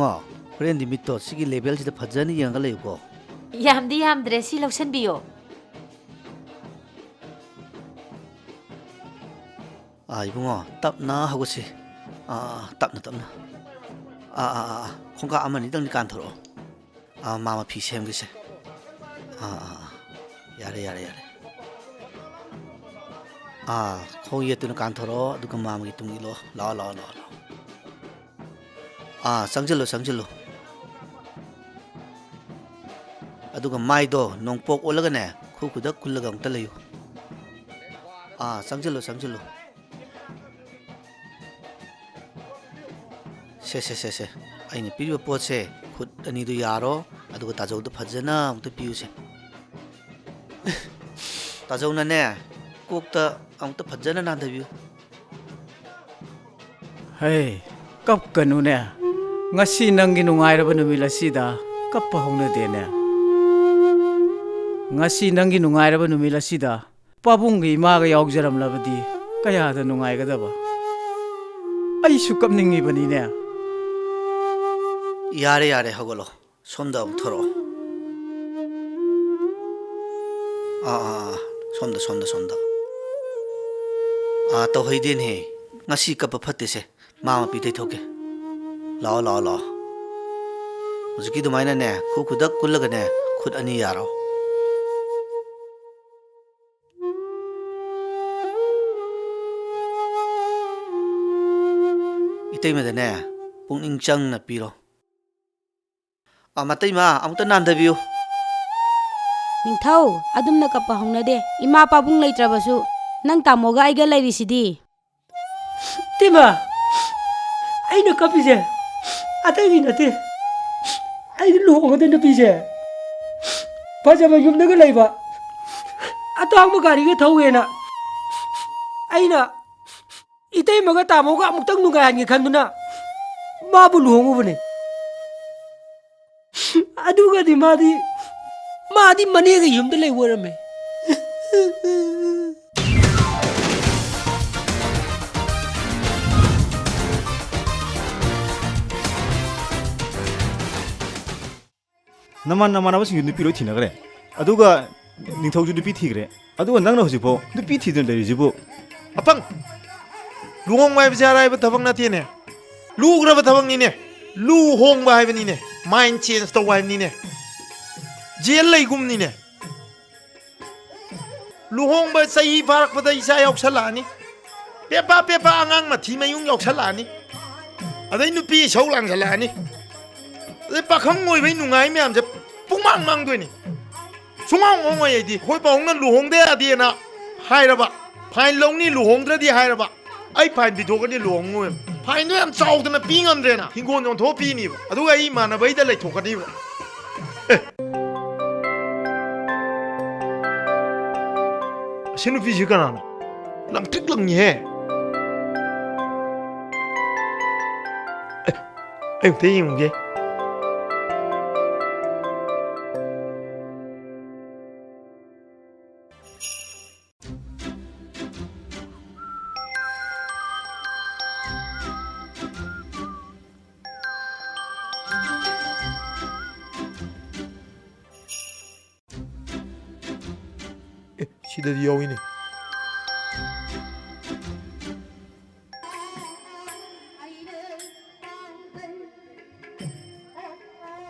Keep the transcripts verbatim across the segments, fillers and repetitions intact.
ꯏꯕꯨꯡꯉꯣ, ꯍꯣꯔꯦꯟꯗꯤ ꯃꯤꯠꯇꯣ ꯁꯤꯒꯤ ꯂꯦꯚꯦꯜꯁꯤꯗ ꯐꯖꯅ ꯌꯦꯡꯉꯒ ꯂꯩꯌꯨꯀꯣ꯫ ꯌꯥꯝꯗꯤ ꯌꯥꯝꯗ꯭ꯔꯦ, ꯁꯤ ꯂꯧꯁꯟꯕꯤꯌꯣ꯫ ꯑꯥ, ꯏꯕꯨꯡꯉꯣ, ꯇꯞꯅ ꯍꯧꯒꯠꯁꯤ꯫ ꯑꯥ, ꯑꯥ, ꯑꯥ, ꯇꯞꯅ, ꯇꯞꯅ꯫ ꯑꯥ, ꯑꯥ, ꯑꯥ, ꯑꯥ, ꯈꯣꯡꯀꯥꯞ ꯑꯃ ꯑꯅꯤꯗꯪꯗꯤ ꯀꯥꯟꯊꯣꯔꯛꯑꯣ꯫ ꯑꯥ, ꯃꯥ ꯃꯐꯤ ꯁꯦꯝꯒꯦꯁꯦ꯫ ꯑꯥ, ꯑꯥ, ꯑꯥ꯫ ꯌꯥꯔꯦ, ꯌꯥꯔꯦ, ꯌꯥꯔꯦ꯫ ꯑꯥ, ꯈꯣꯡ ꯌꯦꯠꯇꯨꯅ ꯀꯥꯟꯊꯣꯔꯛꯑꯣ, ꯑꯗꯨꯒ ꯃꯥꯃꯒꯤ ꯇꯨꯡ ꯏꯜꯂꯣ꯫ ꯂꯥꯛꯑꯣ, ꯂꯥꯛꯑꯣ, ꯂꯥꯛꯑꯣ, ꯂꯥꯛꯑꯣ꯫ ꯑꯥ, ꯆꯪꯁꯤꯜꯂꯨ, ꯆꯪꯁꯤꯜꯂꯨ꯫ ꯑꯗꯨꯒ ꯃꯥꯏꯗꯣ ꯅꯣꯡꯄꯣꯛ ꯑꯣꯜꯂꯒꯅꯦ, ꯈꯨ ꯈꯨꯗꯛ ꯀꯨꯜꯂꯒ ꯑꯃꯨꯛꯇ ꯂꯩꯌꯨ꯫ ꯑꯥ, ꯆꯪꯁꯤꯜꯂꯨ, ꯆꯪꯁꯤꯜꯂꯨ꯫ ꯁꯦ, ꯁꯦ, ꯁꯦ, ꯁꯦ꯫ ꯑꯩꯅ ꯄꯤꯔꯤꯕ ꯄꯣꯠꯁꯦ ꯈꯨꯠ ꯑꯅꯤꯗꯨ ꯌꯥꯔꯣ, ꯑꯗꯨꯒ ꯇꯥꯖꯧꯗ ꯐꯖꯅ ꯑꯃꯨꯛꯇ ꯄꯤꯌꯨꯁꯦ꯫ ꯇꯥꯖꯧꯅꯅꯦ, ꯀꯣꯛꯇ ꯑꯃꯨꯛꯇ ꯐꯖꯅ ꯅꯥꯟꯊꯕꯤꯌꯨ꯫ ꯍꯩ, ꯀꯞꯀꯅꯨꯅꯦ꯫ ꯉꯁꯤ ꯅꯪꯒꯤ ꯅꯨꯡꯉꯥꯏꯔꯕ ꯅꯨꯃꯤꯠ ꯑꯁꯤꯗ ꯀꯞꯄ ꯍꯧꯅꯗꯦꯅꯦ꯫ ꯉꯁꯤ ꯅꯪꯒꯤ ꯅꯨꯡꯉꯥꯏꯔꯕ ꯅꯨꯃꯤꯠ ꯑꯁꯤꯗ ꯄꯥꯕꯨꯡꯒ ꯏꯃꯥꯒ ꯌꯥꯎꯖꯔꯝꯂꯕꯗꯤ ꯀꯌꯥꯗ ꯅꯨꯡꯉꯥꯏꯒꯗꯕ꯫ ꯑꯩꯁꯨ ꯀꯞꯅꯤꯡꯉꯤꯕꯅꯤꯅꯦ꯫ ꯌꯥꯔꯦ, ꯌꯥꯔꯦ, ꯍꯧꯒꯠꯂꯣ꯫ ꯁꯣꯝꯗ ꯑꯃꯨꯛ ꯊꯣꯔꯛꯑꯣ꯫ ꯑꯥ, ꯑꯥ, ꯑꯥ, ꯁꯣꯝꯗ, ꯁꯣꯝꯗ, ꯁꯣꯝꯗ꯫ ꯑꯥ, ꯇꯧꯍꯩꯗꯦꯅꯦꯍꯦ꯫ ꯉꯁꯤ ꯀꯞꯄ ꯐꯠꯇꯦꯁꯦ꯫ ꯃꯥ ꯃꯄꯤ ꯇꯩꯊꯣꯛꯀꯦ꯫ ꯂꯥꯛꯑꯣ, ꯂꯥꯛꯑꯣ, ꯂꯥꯛꯑꯣ꯫ ꯍꯧꯖꯤꯛꯀꯤ ꯑꯗꯨꯃꯥꯏꯅꯅꯦ, ꯈꯨ ꯈꯨꯗꯛ ꯀꯨꯜꯂꯒꯅꯦ, ꯈꯨꯠ ꯑꯅꯤ ꯌꯥꯔꯣ꯫ ꯏꯇꯩꯃꯗꯅꯦ, ꯄꯨꯛꯅꯤꯡ ꯆꯪꯅ ꯄꯤꯔꯣ꯫ ꯑ, ꯃꯇꯩꯃ, ꯑꯃꯨꯛꯇ ꯅꯥꯟꯊꯕꯤꯌꯨ꯫ ꯅꯤꯡꯊꯧ, ꯑꯗꯨꯝꯅ ꯀꯞꯄ ꯍꯧꯅꯗꯦ꯫ ꯏꯃꯥ ꯄꯥꯕꯨꯡ ꯂꯩꯇ꯭ꯔꯕꯁꯨ ꯅꯪ ꯇꯥꯃꯣꯒ ꯑꯩꯒ ꯂꯩꯔꯤꯁꯤꯗꯤ꯫ ꯏꯇꯩꯃ, ꯑꯩꯅ ꯀꯞꯄꯤꯁꯦ ꯑꯇꯩꯒꯤ ꯅꯠꯇꯦ꯫ ꯑꯩꯒꯤ ꯂꯨꯍꯣꯡꯒꯗꯣꯏ ꯅꯨꯄꯤꯁꯦ ꯐꯖꯕ ꯌꯨꯝꯗꯒ ꯂꯩꯕ, ꯑꯇꯥꯡꯕ ꯒꯥꯔꯤꯒ ꯊꯧꯋꯦꯅ ꯑꯩꯅ ꯏꯇꯩꯃꯒ ꯇꯥꯃꯣꯒ ꯑꯃꯨꯛꯇꯪ ꯅꯨꯡꯉꯥꯏꯍꯟꯒꯦ ꯈꯟꯗꯨꯅ ꯃꯥꯕꯨ ꯂꯨꯍꯣꯡꯉꯨꯕꯅꯦ꯫ ꯑꯗꯨꯒꯗꯤ ꯃꯥꯗꯤ, ꯃꯥꯗꯤ ꯃꯅꯦꯒ ꯌꯨꯝꯗ ꯂꯩ ꯑꯣꯏꯔꯝꯃꯦ꯫ ꯅꯃꯥꯟ ꯅꯃꯥꯟꯅꯕꯁꯤꯡꯁꯨ ꯅꯨꯄꯤ ꯂꯣꯏ ꯊꯤꯅꯈ꯭ꯔꯦ꯫ ꯑꯗꯨꯒ ꯅꯤꯡꯊꯧꯁꯨ ꯅꯨꯄꯤ ꯊꯤꯈ꯭ꯔꯦ꯫ ꯑꯗꯨꯒ ꯅꯪꯅ ꯍꯧꯖꯤꯛꯐꯥꯎ ꯅꯨꯄꯤ ꯊꯤꯗꯅ ꯂꯩꯔꯤꯁꯤꯕꯨ? ꯑꯄꯪ! ꯂꯨꯍꯣꯡꯕ ꯍꯥꯏꯕꯁꯦ ꯑꯔꯥꯏꯕ ꯊꯕꯛ ꯅꯠꯇꯦꯅꯦ꯫ ꯂꯨꯈ꯭ꯔꯕ ꯊꯕꯛꯅꯤꯅꯦ꯫ ꯂꯨꯍꯣꯡꯕ ꯍꯥꯏꯕꯅꯤꯅꯦ꯫ Mind change ꯇꯧꯕ ꯍꯥꯏꯕꯅꯤꯅꯦ꯫ ꯖꯦꯜ ꯂꯩꯒꯨꯝꯅꯤꯅꯦ꯫ ꯂꯨꯍꯣꯡꯕ ꯆꯍꯤ ꯐꯥꯔꯛꯄꯗ ꯏꯆꯥ ꯌꯥꯎꯁꯜꯂꯛꯑꯅꯤ꯫ ꯄꯦꯄꯥ ꯄꯦꯄꯥ ꯑꯉꯥꯡ ꯃꯊꯤ ꯃꯌꯨꯡ ꯌꯥꯎꯁꯜꯂꯛꯑꯅꯤ꯫ ꯑꯗꯩ ꯅꯨꯄꯤ ꯏꯁꯧ ꯂꯥꯡꯁꯜꯂꯛꯑꯅꯤ꯫ ꯑꯗꯩ ꯄꯥꯈꯪ ꯑꯣꯏꯕꯩ ꯅꯨꯡꯉꯥꯏ ꯃꯌꯥꯝꯁꯦ ꯄꯨꯡꯃꯥꯡ ꯃꯥꯡꯗꯣꯏꯅꯤ꯫ ꯁꯨꯡꯉꯥꯡ ꯉꯥꯡꯉꯣꯏ ꯑꯩꯗꯤ꯫ ꯑꯩꯈꯣꯏ ꯄꯥꯕꯨꯡꯅ ꯂꯨꯍꯣꯡꯗ ꯌꯥꯗꯦꯅ ꯍꯥꯏꯔꯕ, ꯐꯥꯏꯟ ꯂꯧꯅꯤ ꯂꯨꯍꯣꯡꯗ꯭ꯔꯗꯤ ꯍꯥꯏꯔꯕ, ꯑꯩ ꯐꯥꯏꯟ ꯄꯤꯊꯣꯛꯀꯅꯤ ꯂꯨꯍꯣꯡꯉꯣꯏꯕ꯫ ꯐꯥꯏꯟꯗꯣ ꯌꯥꯝ ꯆꯥꯎꯗꯅ ꯄꯤ ꯉꯝꯗ꯭ꯔꯦꯅ ꯍꯤꯡꯒꯣꯜ ꯌꯣꯟꯊꯣꯛꯑ ꯄꯤꯅꯤꯕ꯫ ꯑꯗꯨꯒ ꯑꯩ ꯏꯃꯥꯟꯅꯕꯩꯗ ꯂꯩꯊꯣꯛꯀꯅꯤꯕ꯫ ꯑꯦ꯫ ꯑꯁꯤ ꯅꯨꯄꯤꯁꯤ ꯀꯅꯥꯅꯣ? ꯂꯪꯇ꯭ꯔꯤꯛ ꯂꯪꯉꯤꯍꯦ꯫ ꯑꯦ, ꯑꯩ ꯑꯃꯨꯛꯇ ꯌꯦꯡꯉꯨꯒꯦ꯫ ꯑꯦ, ꯁꯤꯗꯗꯤ ꯌꯥꯎꯏꯅꯦ꯫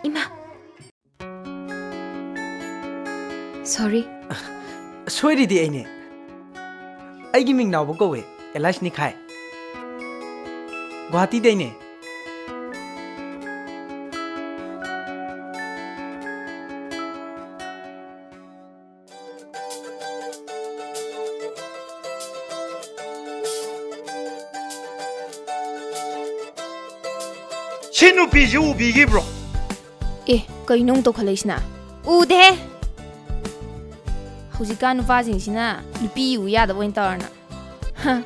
ꯏꯃꯥ꯫ Sorry꯫ ꯁꯣꯏꯔꯤꯗꯤ ꯑꯩꯅꯦ꯫ ꯑꯩꯒꯤ ꯃꯤꯡ ꯅꯥꯎꯕ ꯀꯧꯋꯦ, ꯑꯦꯂꯥꯏꯁ ꯅꯤꯈꯥꯏ꯫ ꯒꯨꯋꯥꯍꯥꯇꯤꯗꯩꯅꯦ꯫ ꯁꯤ ꯅꯨꯄꯤꯁꯤ ꯎꯕꯤꯈꯤꯕ꯭ꯔꯣ? ꯑꯦ, ꯀꯩꯅꯣ ꯑꯃꯨꯛ ꯇꯧꯈꯠꯂꯛꯏꯁꯤꯅ? ꯎꯗꯦꯍꯦ꯫ ꯍꯧꯖꯤꯛꯀꯥꯟ ꯅꯨꯄꯥꯁꯤꯡꯁꯤꯅ ꯅꯨꯄꯤ ꯎ ꯌꯥꯗꯕ ꯑꯣꯏꯅ ꯇꯧꯔꯅ꯫ ꯍ꯫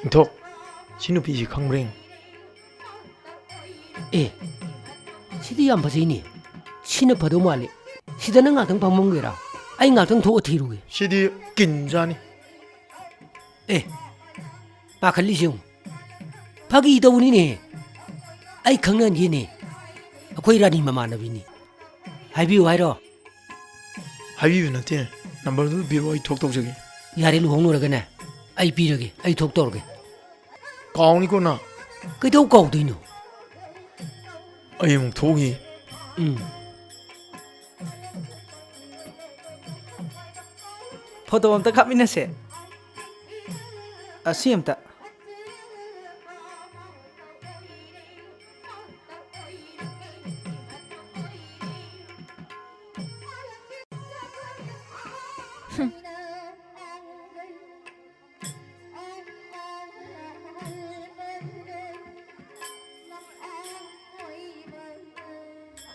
ꯏꯟꯊꯣꯛ, ꯁꯤ ꯅꯨꯄꯤꯁꯤ ꯈꯪꯕ꯭ꯔꯥ ꯌꯦꯡꯉꯨ꯫ ꯑꯦ, ꯁꯤꯗꯤ ꯌꯥꯝ ꯐꯖꯩꯅꯦ꯫ ꯁꯤꯅ ꯐꯗꯧ ꯃꯥꯜꯂꯦ꯫ ꯁꯤꯗ ꯅꯪ ꯉꯥꯛꯇꯪ ꯐꯝꯃꯝꯒꯦꯔꯥ? ꯑꯩ ꯉꯥꯛꯇꯪ ꯊꯣꯛꯑ ꯊꯤꯔꯨꯒꯦ꯫ ꯁꯤꯗꯤ ꯀꯤꯟꯖꯥꯅꯤ꯫ ꯑꯦ, ꯄꯥꯈꯠꯂꯤꯁꯦ ꯌꯦꯡꯉꯨ꯫ ꯐꯥꯒꯤ ꯇꯧꯕꯅꯤꯅꯦ꯫ ꯑꯩ ꯈꯪꯅꯍꯟꯒꯦꯅꯦ꯫ ꯑꯩꯈꯣꯏ ꯔꯥꯅꯤ ꯃꯃꯥꯟꯅꯕꯤꯅꯤ꯫ ꯍꯥꯏꯕꯤꯌꯨ ꯍꯥꯏꯔꯣ? ꯍꯥꯏꯕꯤꯕ ꯅꯠꯇꯦ꯫ ꯅꯝꯕꯔꯗꯨ ꯄꯤꯔꯛꯑꯣ, ꯑꯩ ꯊꯣꯛ ꯇꯧꯖꯒꯦ꯫ ꯌꯥꯔꯦ, ꯂꯨꯍꯣꯡꯂꯨꯔꯒꯅꯦ꯫ ꯑꯩ ꯄꯤꯔꯒꯦ, ꯑꯩ ꯊꯣꯛ ꯇꯧꯔꯒꯦ꯫ ꯀꯥꯎꯅꯤꯀꯣ ꯅꯪ꯫ ꯀꯩꯗꯧ ꯀꯥꯎꯗꯣꯏꯅꯣ? ꯑꯩ ꯑꯃꯨꯛ ꯊꯣꯛꯎꯈꯤ꯫ ꯎꯝ꯫ ꯐꯣꯇꯣ ꯑꯝꯇ ꯀꯥꯞꯃꯤꯟꯅꯁꯦ꯫ ꯑꯁꯤ ꯑꯝꯇ꯫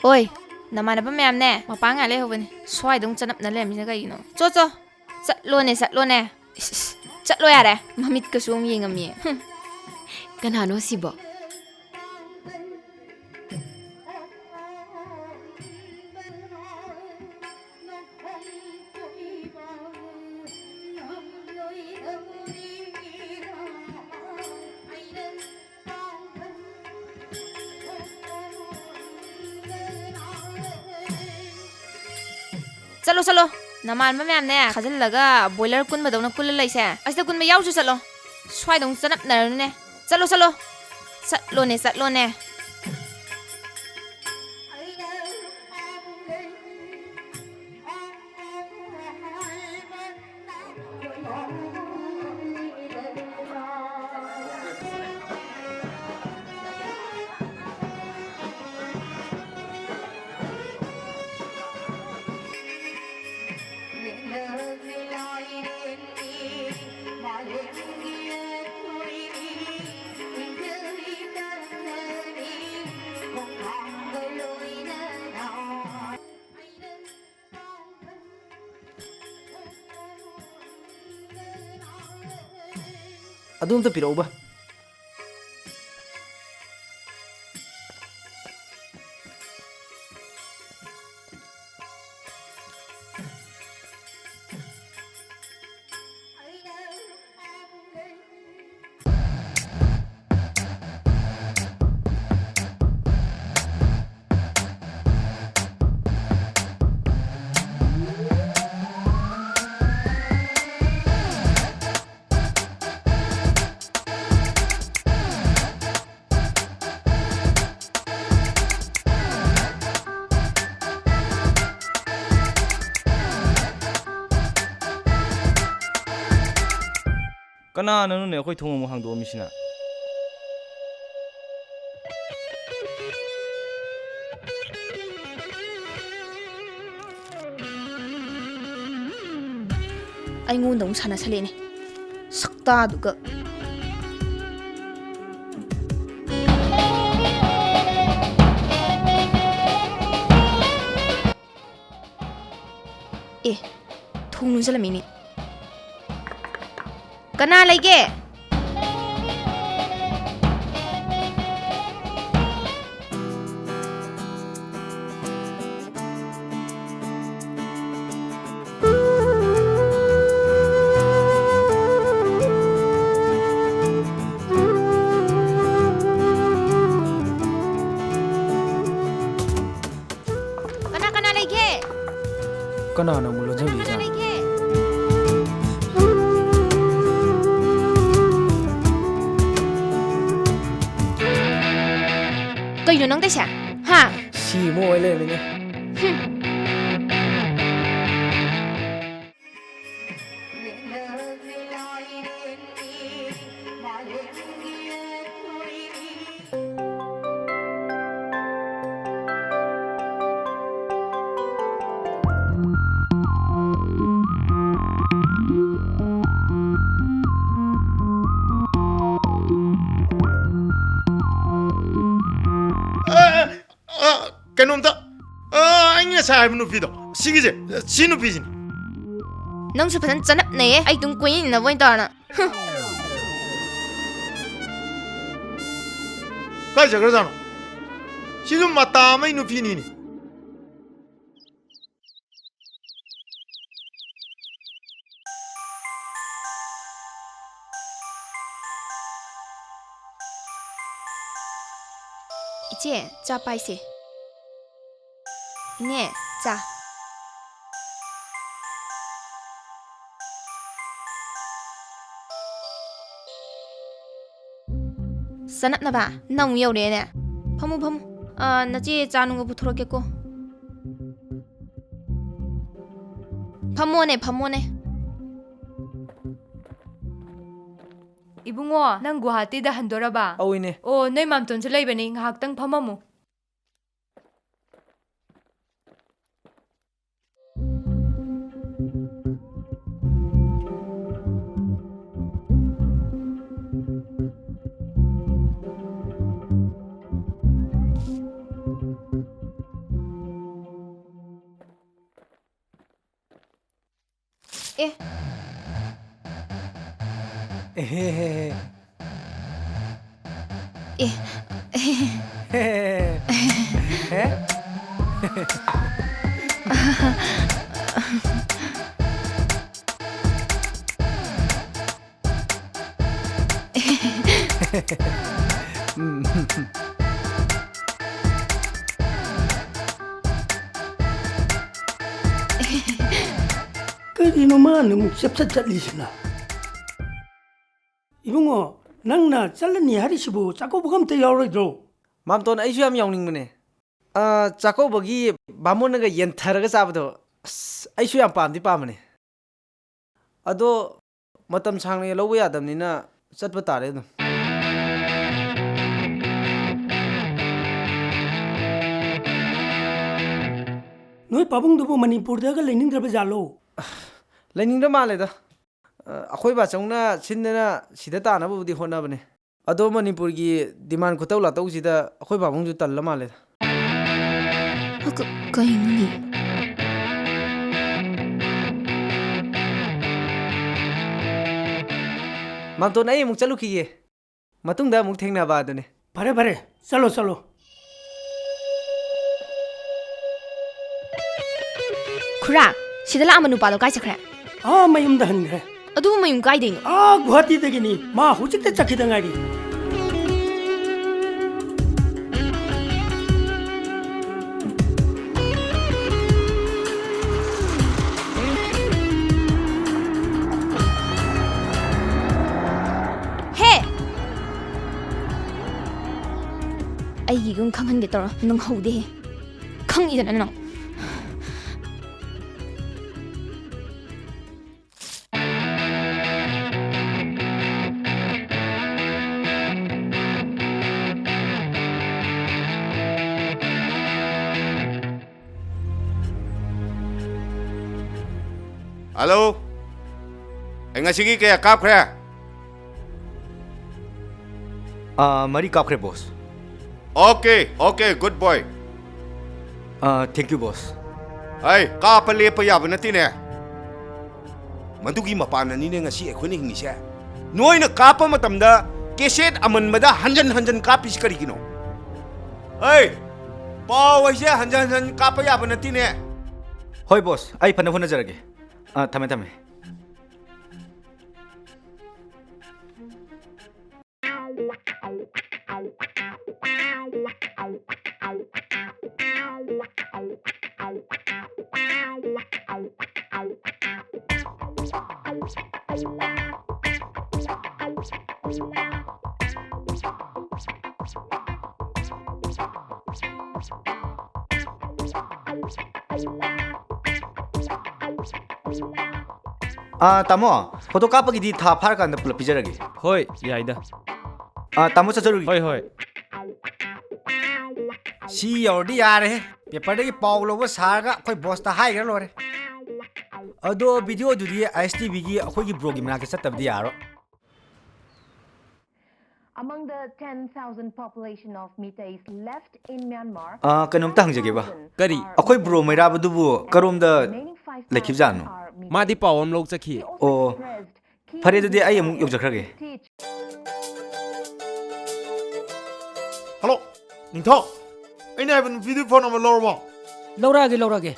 ꯑꯣꯏ, ꯅꯃꯥꯟꯅꯕ ꯃꯌꯥꯝꯅꯦ, ꯃꯄꯥꯟ ꯉꯥꯏ ꯂꯩꯍꯧꯕꯅꯦ꯫ ꯁ꯭ꯋꯥꯏꯗ ꯑꯃꯨꯛ ꯆꯅꯞꯅ ꯂꯩꯔꯝꯃꯤꯁꯤꯅ ꯀꯩꯒꯤꯅꯣ? ꯆꯣ, ꯆꯣ, ꯆꯠꯂꯣꯅꯦ, ꯆꯠꯂꯣꯅꯦ꯫ ꯏꯁ, ꯏꯁ, ꯆꯠꯂꯣ ꯌꯥꯔꯦ꯫ ꯃꯃꯤꯠꯀꯁꯨ ꯑꯃꯨꯛ ꯌꯦꯡꯉꯝꯃꯤ꯫ ꯍꯨꯝ꯫ ꯀꯅꯥꯅꯣ ꯁꯤꯕꯣ? ꯆꯠꯂꯣ, ꯆꯠꯂꯣ꯫ ꯅꯃꯥꯟꯅꯕ ꯃꯌꯥꯝꯅꯦ ꯈꯥꯖꯤꯜꯂꯒ ꯕꯣꯏꯂꯔ ꯀꯨꯟꯕꯗꯧꯅ ꯀꯨꯜꯂ ꯂꯩꯁꯦ꯫ ꯑꯁꯤꯗ ꯀꯨꯟꯕ ꯌꯥꯎꯁꯨ ꯆꯠꯂꯣ꯫ ꯁ꯭ꯋꯥꯏꯗ ꯑꯃꯨꯛ ꯆꯅꯞꯅꯔꯅꯨꯅꯦ꯫ ꯆꯠꯂꯣ, ꯆꯠꯂꯣ꯫ ꯆꯠꯂꯣꯅꯦ, ꯆꯠꯂꯣꯅꯦ꯫ ꯑꯗꯨ ꯑꯝꯇ ꯄꯤꯔꯛꯎꯕ꯫ ꯀꯅꯥꯅꯅꯣꯅꯦ ꯑꯩꯈꯣꯏ ꯊꯣꯡ ꯑꯃꯨꯛ ꯍꯥꯡꯗꯣꯛꯑꯝꯃꯤꯁꯤꯅ? ꯑꯩꯉꯣꯟꯗ ꯑꯃꯨꯛ ꯁꯥꯟꯅꯁꯜꯂꯦꯅꯦ, ꯁꯛꯇꯥꯗꯨꯒ꯫ ꯑꯦ, ꯊꯣꯡ ꯂꯣꯟꯁꯤꯜꯂꯝꯃꯤꯅꯦ꯫ ꯀꯅꯥ ꯂꯩꯒꯦ? ꯀꯅꯥ ꯀꯅꯥ ꯂꯩꯒꯦ? ꯀꯅꯥꯅ ꯑꯃꯨꯛ ꯀꯅꯥ ꯀꯅꯥ ꯂꯣꯟꯁꯤꯟꯕꯤꯔꯤꯖꯥꯠꯅꯣ? ꯂꯩꯒꯦ? ꯀꯩꯅꯣ ꯅꯪ ꯇꯧꯏꯁꯦ? ꯍꯥ? ꯁꯤ ꯑꯃꯨꯛ ꯑꯣꯏ ꯂꯩꯔꯝꯃꯤꯅꯦ꯫ ꯍꯨꯝ꯫ ꯑ, ꯑ, ꯀꯩꯅꯣꯝꯇ, ꯑ, ꯑꯩ ꯉꯁꯥꯏ ꯍꯥꯏꯕ ꯅꯨꯄꯤꯗꯣ, ꯁꯤꯒꯤꯁꯦ, ꯁꯤ ꯅꯨꯄꯤꯁꯤꯅꯤ꯫ ꯅꯪꯁꯨ ꯐꯖꯅ ꯆꯅꯞꯅꯩꯌꯦ, ꯑꯩ ꯑꯗꯨꯝ ꯀꯣꯏꯅꯅꯕ ꯑꯣꯏꯅ ꯇꯧꯔꯅ꯫ ꯍꯨꯝ꯫ ꯀꯥꯏ ꯆꯠꯈ꯭ꯔꯖꯥꯠꯅꯣ? ꯁꯤꯁꯨ ꯃꯇꯥ ꯑꯃꯒꯤ ꯅꯨꯄꯤꯅꯤꯅꯦ꯫ ꯏꯆꯦ, ꯆꯥ ꯄꯥꯏꯁꯦ꯫ ꯏꯅꯦ, ꯆꯥ꯫ ꯆꯅꯞꯅꯕ, ꯅꯪ ꯑꯃꯨꯛ ꯌꯧꯔꯛꯑꯦꯅꯦ꯫ ꯐꯝꯃꯨ, ꯐꯝꯃꯨ꯫ ꯑꯥ, ꯅꯆꯦ ꯆꯥ ꯅꯨꯡꯒ ꯄꯨꯊꯣꯔꯛꯀꯦꯀꯣ꯫ ꯐꯝꯃꯣꯅꯦ, ꯐꯝꯃꯣꯅꯦ꯫ ꯏꯕꯨꯡꯉꯣ, ꯅꯪ ꯒꯨꯋꯥꯍꯥꯇꯤꯗ ꯍꯟꯗꯣꯔꯕ? ꯑꯧ, ꯏꯅꯦ꯫ ꯑꯣ, ꯅꯣꯏ ꯃꯥꯝꯇꯣꯟꯁꯨ ꯂꯩꯕꯅꯤ, ꯉꯥꯏꯍꯥꯛꯇꯪ ꯐꯝꯃꯝꯃꯨ꯫ ꯑꯦ꯫ ꯑꯦꯍꯦ꯫ ꯑꯦ꯫ ꯍꯦ꯫ ꯎꯝ꯫ ꯀꯔꯤꯅꯣ ꯃꯥꯅ ꯑꯃꯨꯛ ꯆꯞꯁꯠ ꯆꯠꯂꯤꯁꯤꯅ? ꯏꯕꯨꯡꯉꯣ, ꯅꯪꯅ ꯆꯠꯂꯅꯤ ꯍꯥꯏꯔꯤꯁꯤꯕꯨ ꯆꯥꯛꯀꯧꯕꯒ ꯑꯝꯇ ꯌꯥꯎꯔꯣꯏꯗ꯭ꯔꯣ? ꯃꯥꯝꯇꯣꯟ, ꯑꯩꯁꯨ ꯌꯥꯝ ꯌꯥꯎꯅꯤꯡꯕꯅꯦ꯫ ꯑ, ꯆꯥꯛꯀꯧꯕꯒꯤ ꯕꯥꯃꯣꯟꯅꯒ ꯌꯦꯟꯊꯔꯒ ꯆꯥꯕꯗꯣ, ꯑꯁ, ꯑꯩꯁꯨ ꯌꯥꯝ ꯄꯥꯝꯗꯤ ꯄꯥꯝꯕꯅꯦ꯫ ꯑꯗꯣ ꯃꯇꯝ ꯁꯥꯡꯅ ꯂꯧꯕ ꯌꯥꯗꯕꯅꯤꯅ ꯆꯠꯄ ꯇꯥꯔꯦ ꯑꯗꯨꯝ꯫ ꯅꯣꯏ ꯄꯥꯕꯨꯡꯗꯨꯕꯨ ꯃꯅꯤꯄꯨꯔꯗꯒ ꯂꯩꯅꯤꯡꯗ꯭ꯔꯕ ꯖꯥꯠꯂꯣ? ꯂꯩꯅꯤꯡꯗ꯭ꯔ ꯃꯥꯜꯂꯦꯗ꯫ ꯑ, ꯑꯩꯈꯣꯏ ꯕꯥꯆꯧꯅ ꯁꯤꯟꯗꯅ ꯁꯤꯗ ꯇꯥꯅꯕꯕꯨꯗꯤ ꯍꯣꯠꯅꯕꯅꯦ꯫ ꯑꯗꯣ ꯃꯅꯤꯄꯨꯔꯒꯤ demand ꯈꯨꯇꯧ ꯂꯥꯇꯧꯁꯤꯗ ꯑꯩꯈꯣꯏ ꯄꯥꯕꯨꯡꯁꯨ ꯇꯜꯂ ꯃꯥꯜꯂꯦꯗ꯫ ꯀ-, ꯀꯩꯅꯣꯅꯦ? ꯃꯥꯝꯇꯣꯟ, ꯑꯩ ꯑꯃꯨꯛ ꯆꯠꯂꯨꯈꯤꯒꯦ꯫ ꯃꯇꯨꯡꯗ ꯑꯃꯨꯛ ꯊꯦꯡꯅꯕ ꯑꯗꯨꯅꯤ꯫ ꯐꯔꯦ, ꯐꯔꯦ, ꯆꯠꯂꯣ, ꯆꯠꯂꯣ꯫ ꯈꯨꯔꯥ, ꯁꯤꯗ ꯂꯥꯛꯑꯝꯕ ꯅꯨꯄꯥꯗꯣ ꯀꯥꯏ ꯆꯠꯈ꯭ꯔꯦ? ꯑꯥ, ꯃꯌꯨꯝꯗ ꯍꯟꯈ꯭ꯔꯦ꯫ ꯑꯗꯨꯕꯨ ꯃꯌꯨꯝ ꯀꯥꯏꯗꯩꯅꯣ? ꯑꯥ, ꯒꯨꯍꯥꯇꯤꯗꯒꯤꯅꯤ꯫ ꯃꯥ ꯍꯧꯖꯤꯛꯇ ꯆꯠꯈꯤꯗ ꯉꯥꯏꯔꯤ꯫ ꯍꯦ! ꯑꯩꯒꯤ ꯏꯒꯨꯟ ꯈꯪꯍꯟꯒꯦ ꯇꯧꯔ ꯅꯪꯍꯧꯗꯦꯍꯦ꯫ ꯈꯪꯉꯤꯗꯅ ꯅꯪ꯫ ꯍꯜꯂꯣ꯫ ꯑꯩ ꯉꯁꯤꯒꯤ ꯀꯌꯥ ꯀꯥꯞꯈ꯭ꯔꯦ? ꯑꯥ, ꯃꯔꯤ ꯀꯥꯞꯈ꯭ꯔꯦ, boss. Okay, okay, good boy. ꯑꯥ, ꯊꯦꯡꯛ ꯌꯨ, ꯕꯣꯁ꯫ ꯑꯩ ꯀꯥꯞꯄ ꯂꯦꯞꯄ ꯌꯥꯕ ꯅꯠꯇꯦꯅꯦ꯫ ꯃꯗꯨꯒꯤ ꯃꯄꯥꯟꯅꯅꯤꯅꯦ ꯉꯁꯤ ꯑꯩꯈꯣꯏꯅ ꯍꯤꯡꯉꯤꯁꯦ꯫ ꯅꯣꯏꯅ ꯀꯥꯞꯄ ꯃꯇꯝꯗ ꯀꯦꯁꯦꯠ ꯑꯃꯟꯕꯗ ꯍꯟꯖꯟ ꯍꯟꯖꯟ ꯀꯥꯞꯄꯤꯁꯤ ꯀꯔꯤꯒꯤꯅꯣ? ꯑꯩ, ꯄꯥꯎ ꯍꯥꯏꯁꯦ ꯍꯟꯖꯟ ꯍꯟꯖꯟ ꯀꯥꯞꯄ ꯌꯥꯕ ꯅꯠꯇꯦꯅꯦ꯫ ꯍꯣꯏ, ꯕꯣꯁ, ꯑꯩ ꯐꯅꯕ ꯍꯣꯠꯅꯖꯔꯒꯦ꯫ ꯑꯥ, ꯊꯝꯃꯦ, ꯊꯝꯃꯦ꯫ ꯑꯥ, ꯇꯥꯃꯣ, ꯐꯣꯇꯣ ꯀꯥꯞꯄꯒꯤꯗꯤ ꯊꯥ ꯐꯥꯔꯀꯥꯟꯗ ꯄꯨꯂꯞ ꯄꯤꯖꯔꯒꯦ꯫ ꯍꯣꯏ, ꯌꯥꯏꯗ꯫ ꯑꯥ, ꯇꯥꯃꯣ, ꯆꯠꯆꯔꯨꯒꯦ꯫ ꯍꯣꯏ, ꯍꯣꯏ꯫ ꯁꯤ ꯌꯧꯔꯗꯤ ꯌꯥꯔꯦꯍꯦ꯫ ꯄꯦꯄꯔꯗꯒꯤ ꯄꯥꯎ ꯂꯧꯕ ꯁꯥꯔꯒ ꯑꯩꯈꯣꯏ ꯕꯣꯁꯇ ꯍꯥꯏꯈ꯭ꯔ ꯂꯣꯏꯔꯦ꯫ ꯑꯗꯣ ꯚꯤꯗꯤꯑꯣꯗꯨꯗꯤ ꯑꯥꯏ ꯑꯦꯁ ꯇꯤ ꯚꯤꯒꯤ ꯑꯩꯈꯣꯏꯒꯤ ꯕ꯭ꯔꯣꯒꯤ ꯃꯅꯥꯛꯇ ꯆꯠꯇꯕꯗꯤ ꯌꯥꯔꯣꯏ꯫ Among the ten thousand population of Meiteis left in Myanmar, ꯑꯥ, ꯀꯩꯅꯣꯝꯇ ꯍꯪꯖꯒꯦꯕ꯫ Kari? ꯑꯩꯈꯣꯏ bro ꯃꯩꯔꯥꯕꯗꯨꯕꯨ ꯀꯔꯣꯝꯗ ꯂꯩꯈꯤꯕꯖꯥꯠꯅꯣ? Madi pawam lo chakhi. ꯑꯣ, ꯐꯔꯦ, ꯑꯗꯨꯗꯤ ꯑꯩ ꯑꯃꯨꯛ ꯌꯧꯖꯈ꯭ꯔꯒꯦ꯫ ꯍꯜꯂꯣ, ꯅꯤꯡꯊꯧ, ꯑꯩꯅ ꯍꯥꯏꯕ ꯅꯨꯄꯤꯗꯨꯒꯤ ꯐꯣꯟ ꯅꯝꯕꯔ ꯂꯧꯔꯕꯣ? ꯂꯧꯔꯛꯑꯒꯦ, ꯂꯧꯔꯛꯑꯒꯦ꯫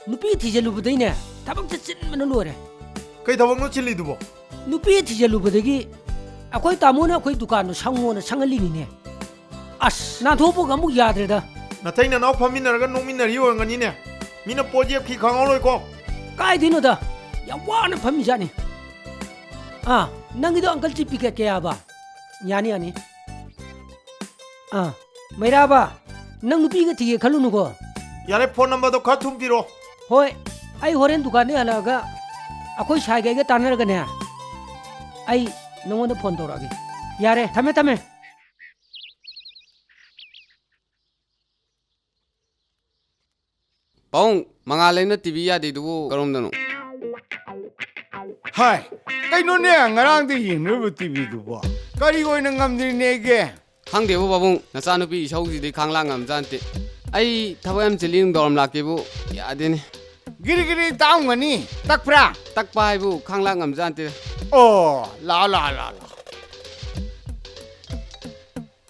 ꯅꯨꯄꯤ ꯊꯤꯖꯤꯜꯂꯨꯕꯗꯩꯅꯦ ꯊꯕꯛꯁꯦ ꯆꯤꯟꯕꯅ ꯂꯣꯏꯔꯦ꯫ ꯀꯩ ꯊꯕꯛꯅꯣ ꯆꯤꯜꯂꯤꯗꯨꯕꯣ? ꯅꯨꯄꯤ ꯊꯤꯖꯤꯜꯂꯨꯕꯗꯒꯤ ꯑꯩꯈꯣꯏ ꯇꯥꯃꯣꯅ ꯑꯩꯈꯣꯏ ꯗꯨꯀꯥꯟꯗꯣ ꯁꯪꯉꯣꯅ ꯁꯪꯍꯜꯂꯤꯅꯤꯅꯦ꯫ ꯑꯁ, ꯅꯥꯟꯊꯣꯛꯄꯒ ꯑꯃꯨꯛ ꯌꯥꯗ꯭ꯔꯦꯗ꯫ ꯅꯇꯩ ꯅꯅꯥꯎ ꯐꯝꯃꯤꯟꯅꯔꯒ ꯅꯣꯛꯃꯤꯟꯅꯔꯤ ꯑꯣꯏꯔꯝꯒꯅꯤꯅꯦ꯫ ꯃꯤꯅ ꯄꯣꯠ ꯌꯦꯞꯈꯤ ꯈꯪꯍꯧꯔꯣꯏꯀꯣ꯫ ꯀꯥꯏꯗꯩꯅꯣꯗ, ꯌꯥꯝ ꯋꯥꯅ ꯐꯝꯃꯤꯖꯥꯠꯅꯤ꯫ ꯑꯥ, ꯅꯪꯒꯤꯗꯣ ꯑꯪꯀꯜ ꯖꯤ ꯄꯦ ꯀꯌꯥꯕ? ꯌꯥꯅꯤ, ꯌꯥꯅꯤ꯫ ꯑꯥ, ꯃꯩꯔꯥꯕ, ꯅꯪ ꯅꯨꯄꯤꯒ ꯊꯤꯒꯦ ꯈꯜꯂꯨꯅꯨꯀꯣ꯫ ꯌꯥꯔꯦ, ꯐꯣꯟ ꯅꯝꯕꯔꯗꯣ ꯈꯔ ꯊꯨꯅ ꯄꯤꯔꯛꯑꯣ꯫ ꯍꯣꯏ, ꯑꯩ ꯍꯣꯔꯦꯟ ꯗꯨꯀꯥꯟꯗꯩ ꯍꯜꯂꯛꯑꯒ ꯑꯩꯈꯣꯏ ꯁꯥꯏꯒꯩꯒ ꯇꯥꯟꯅꯔꯒꯅꯦ, ꯑꯩ ꯅꯉꯣꯟꯗ ꯐꯣꯟ ꯇꯧꯔꯛꯑꯒꯦ꯫ ꯌꯥꯔꯦ, ꯊꯝꯃꯦ, ꯊꯝꯃꯦ꯫ ꯄꯥꯕꯨꯡ, ꯃꯉꯥꯜ, ꯑꯩꯅ ꯇꯤ ꯚꯤ ꯌꯥꯗꯦꯗꯨꯕꯨ ꯀꯔꯣꯝꯗꯅꯣ? ꯍꯥꯏ, ꯀꯩꯅꯣꯅꯦ, ꯉꯔꯥꯡꯗ ꯌꯦꯡꯅꯔꯤꯕ ꯇꯤꯚꯤꯗꯨꯕꯣ ꯀꯔꯤ ꯑꯣꯏꯅ ꯉꯝꯗ꯭ꯔꯤꯅꯦꯒꯦ? ꯈꯪꯗꯦꯕꯨ ꯄꯥꯕꯨꯡ, ꯅꯆꯥꯅꯨꯄꯤ ꯏꯁꯧꯁꯤꯗꯤ ꯈꯥꯡꯂꯥꯛ ꯉꯝꯖꯥꯟꯇꯦ꯫ ꯑꯩ ꯊꯕꯛ ꯌꯥꯝ ꯆꯤꯜꯂꯤ, ꯅꯨꯡꯗꯥꯡꯋꯥꯏꯔꯝ ꯂꯥꯛꯀꯦꯕꯨ ꯌꯥꯗꯦꯅꯦ꯫ ꯒꯤꯔꯤ ꯒꯤꯔꯤ ꯇꯥꯛꯑꯝꯒꯅꯤ꯫ ꯇꯛꯄ꯭ꯔꯥ? ꯇꯛꯄ ꯍꯥꯏꯕꯨ ꯈꯥꯡꯂꯥꯛ ꯉꯝꯖꯥꯟꯇꯦ꯫ ꯑꯣ, ꯂꯥꯛꯑꯣ, ꯂꯥꯛꯑꯣ, ꯂꯥꯛꯑꯣ, ꯂꯥꯛꯑꯣ꯫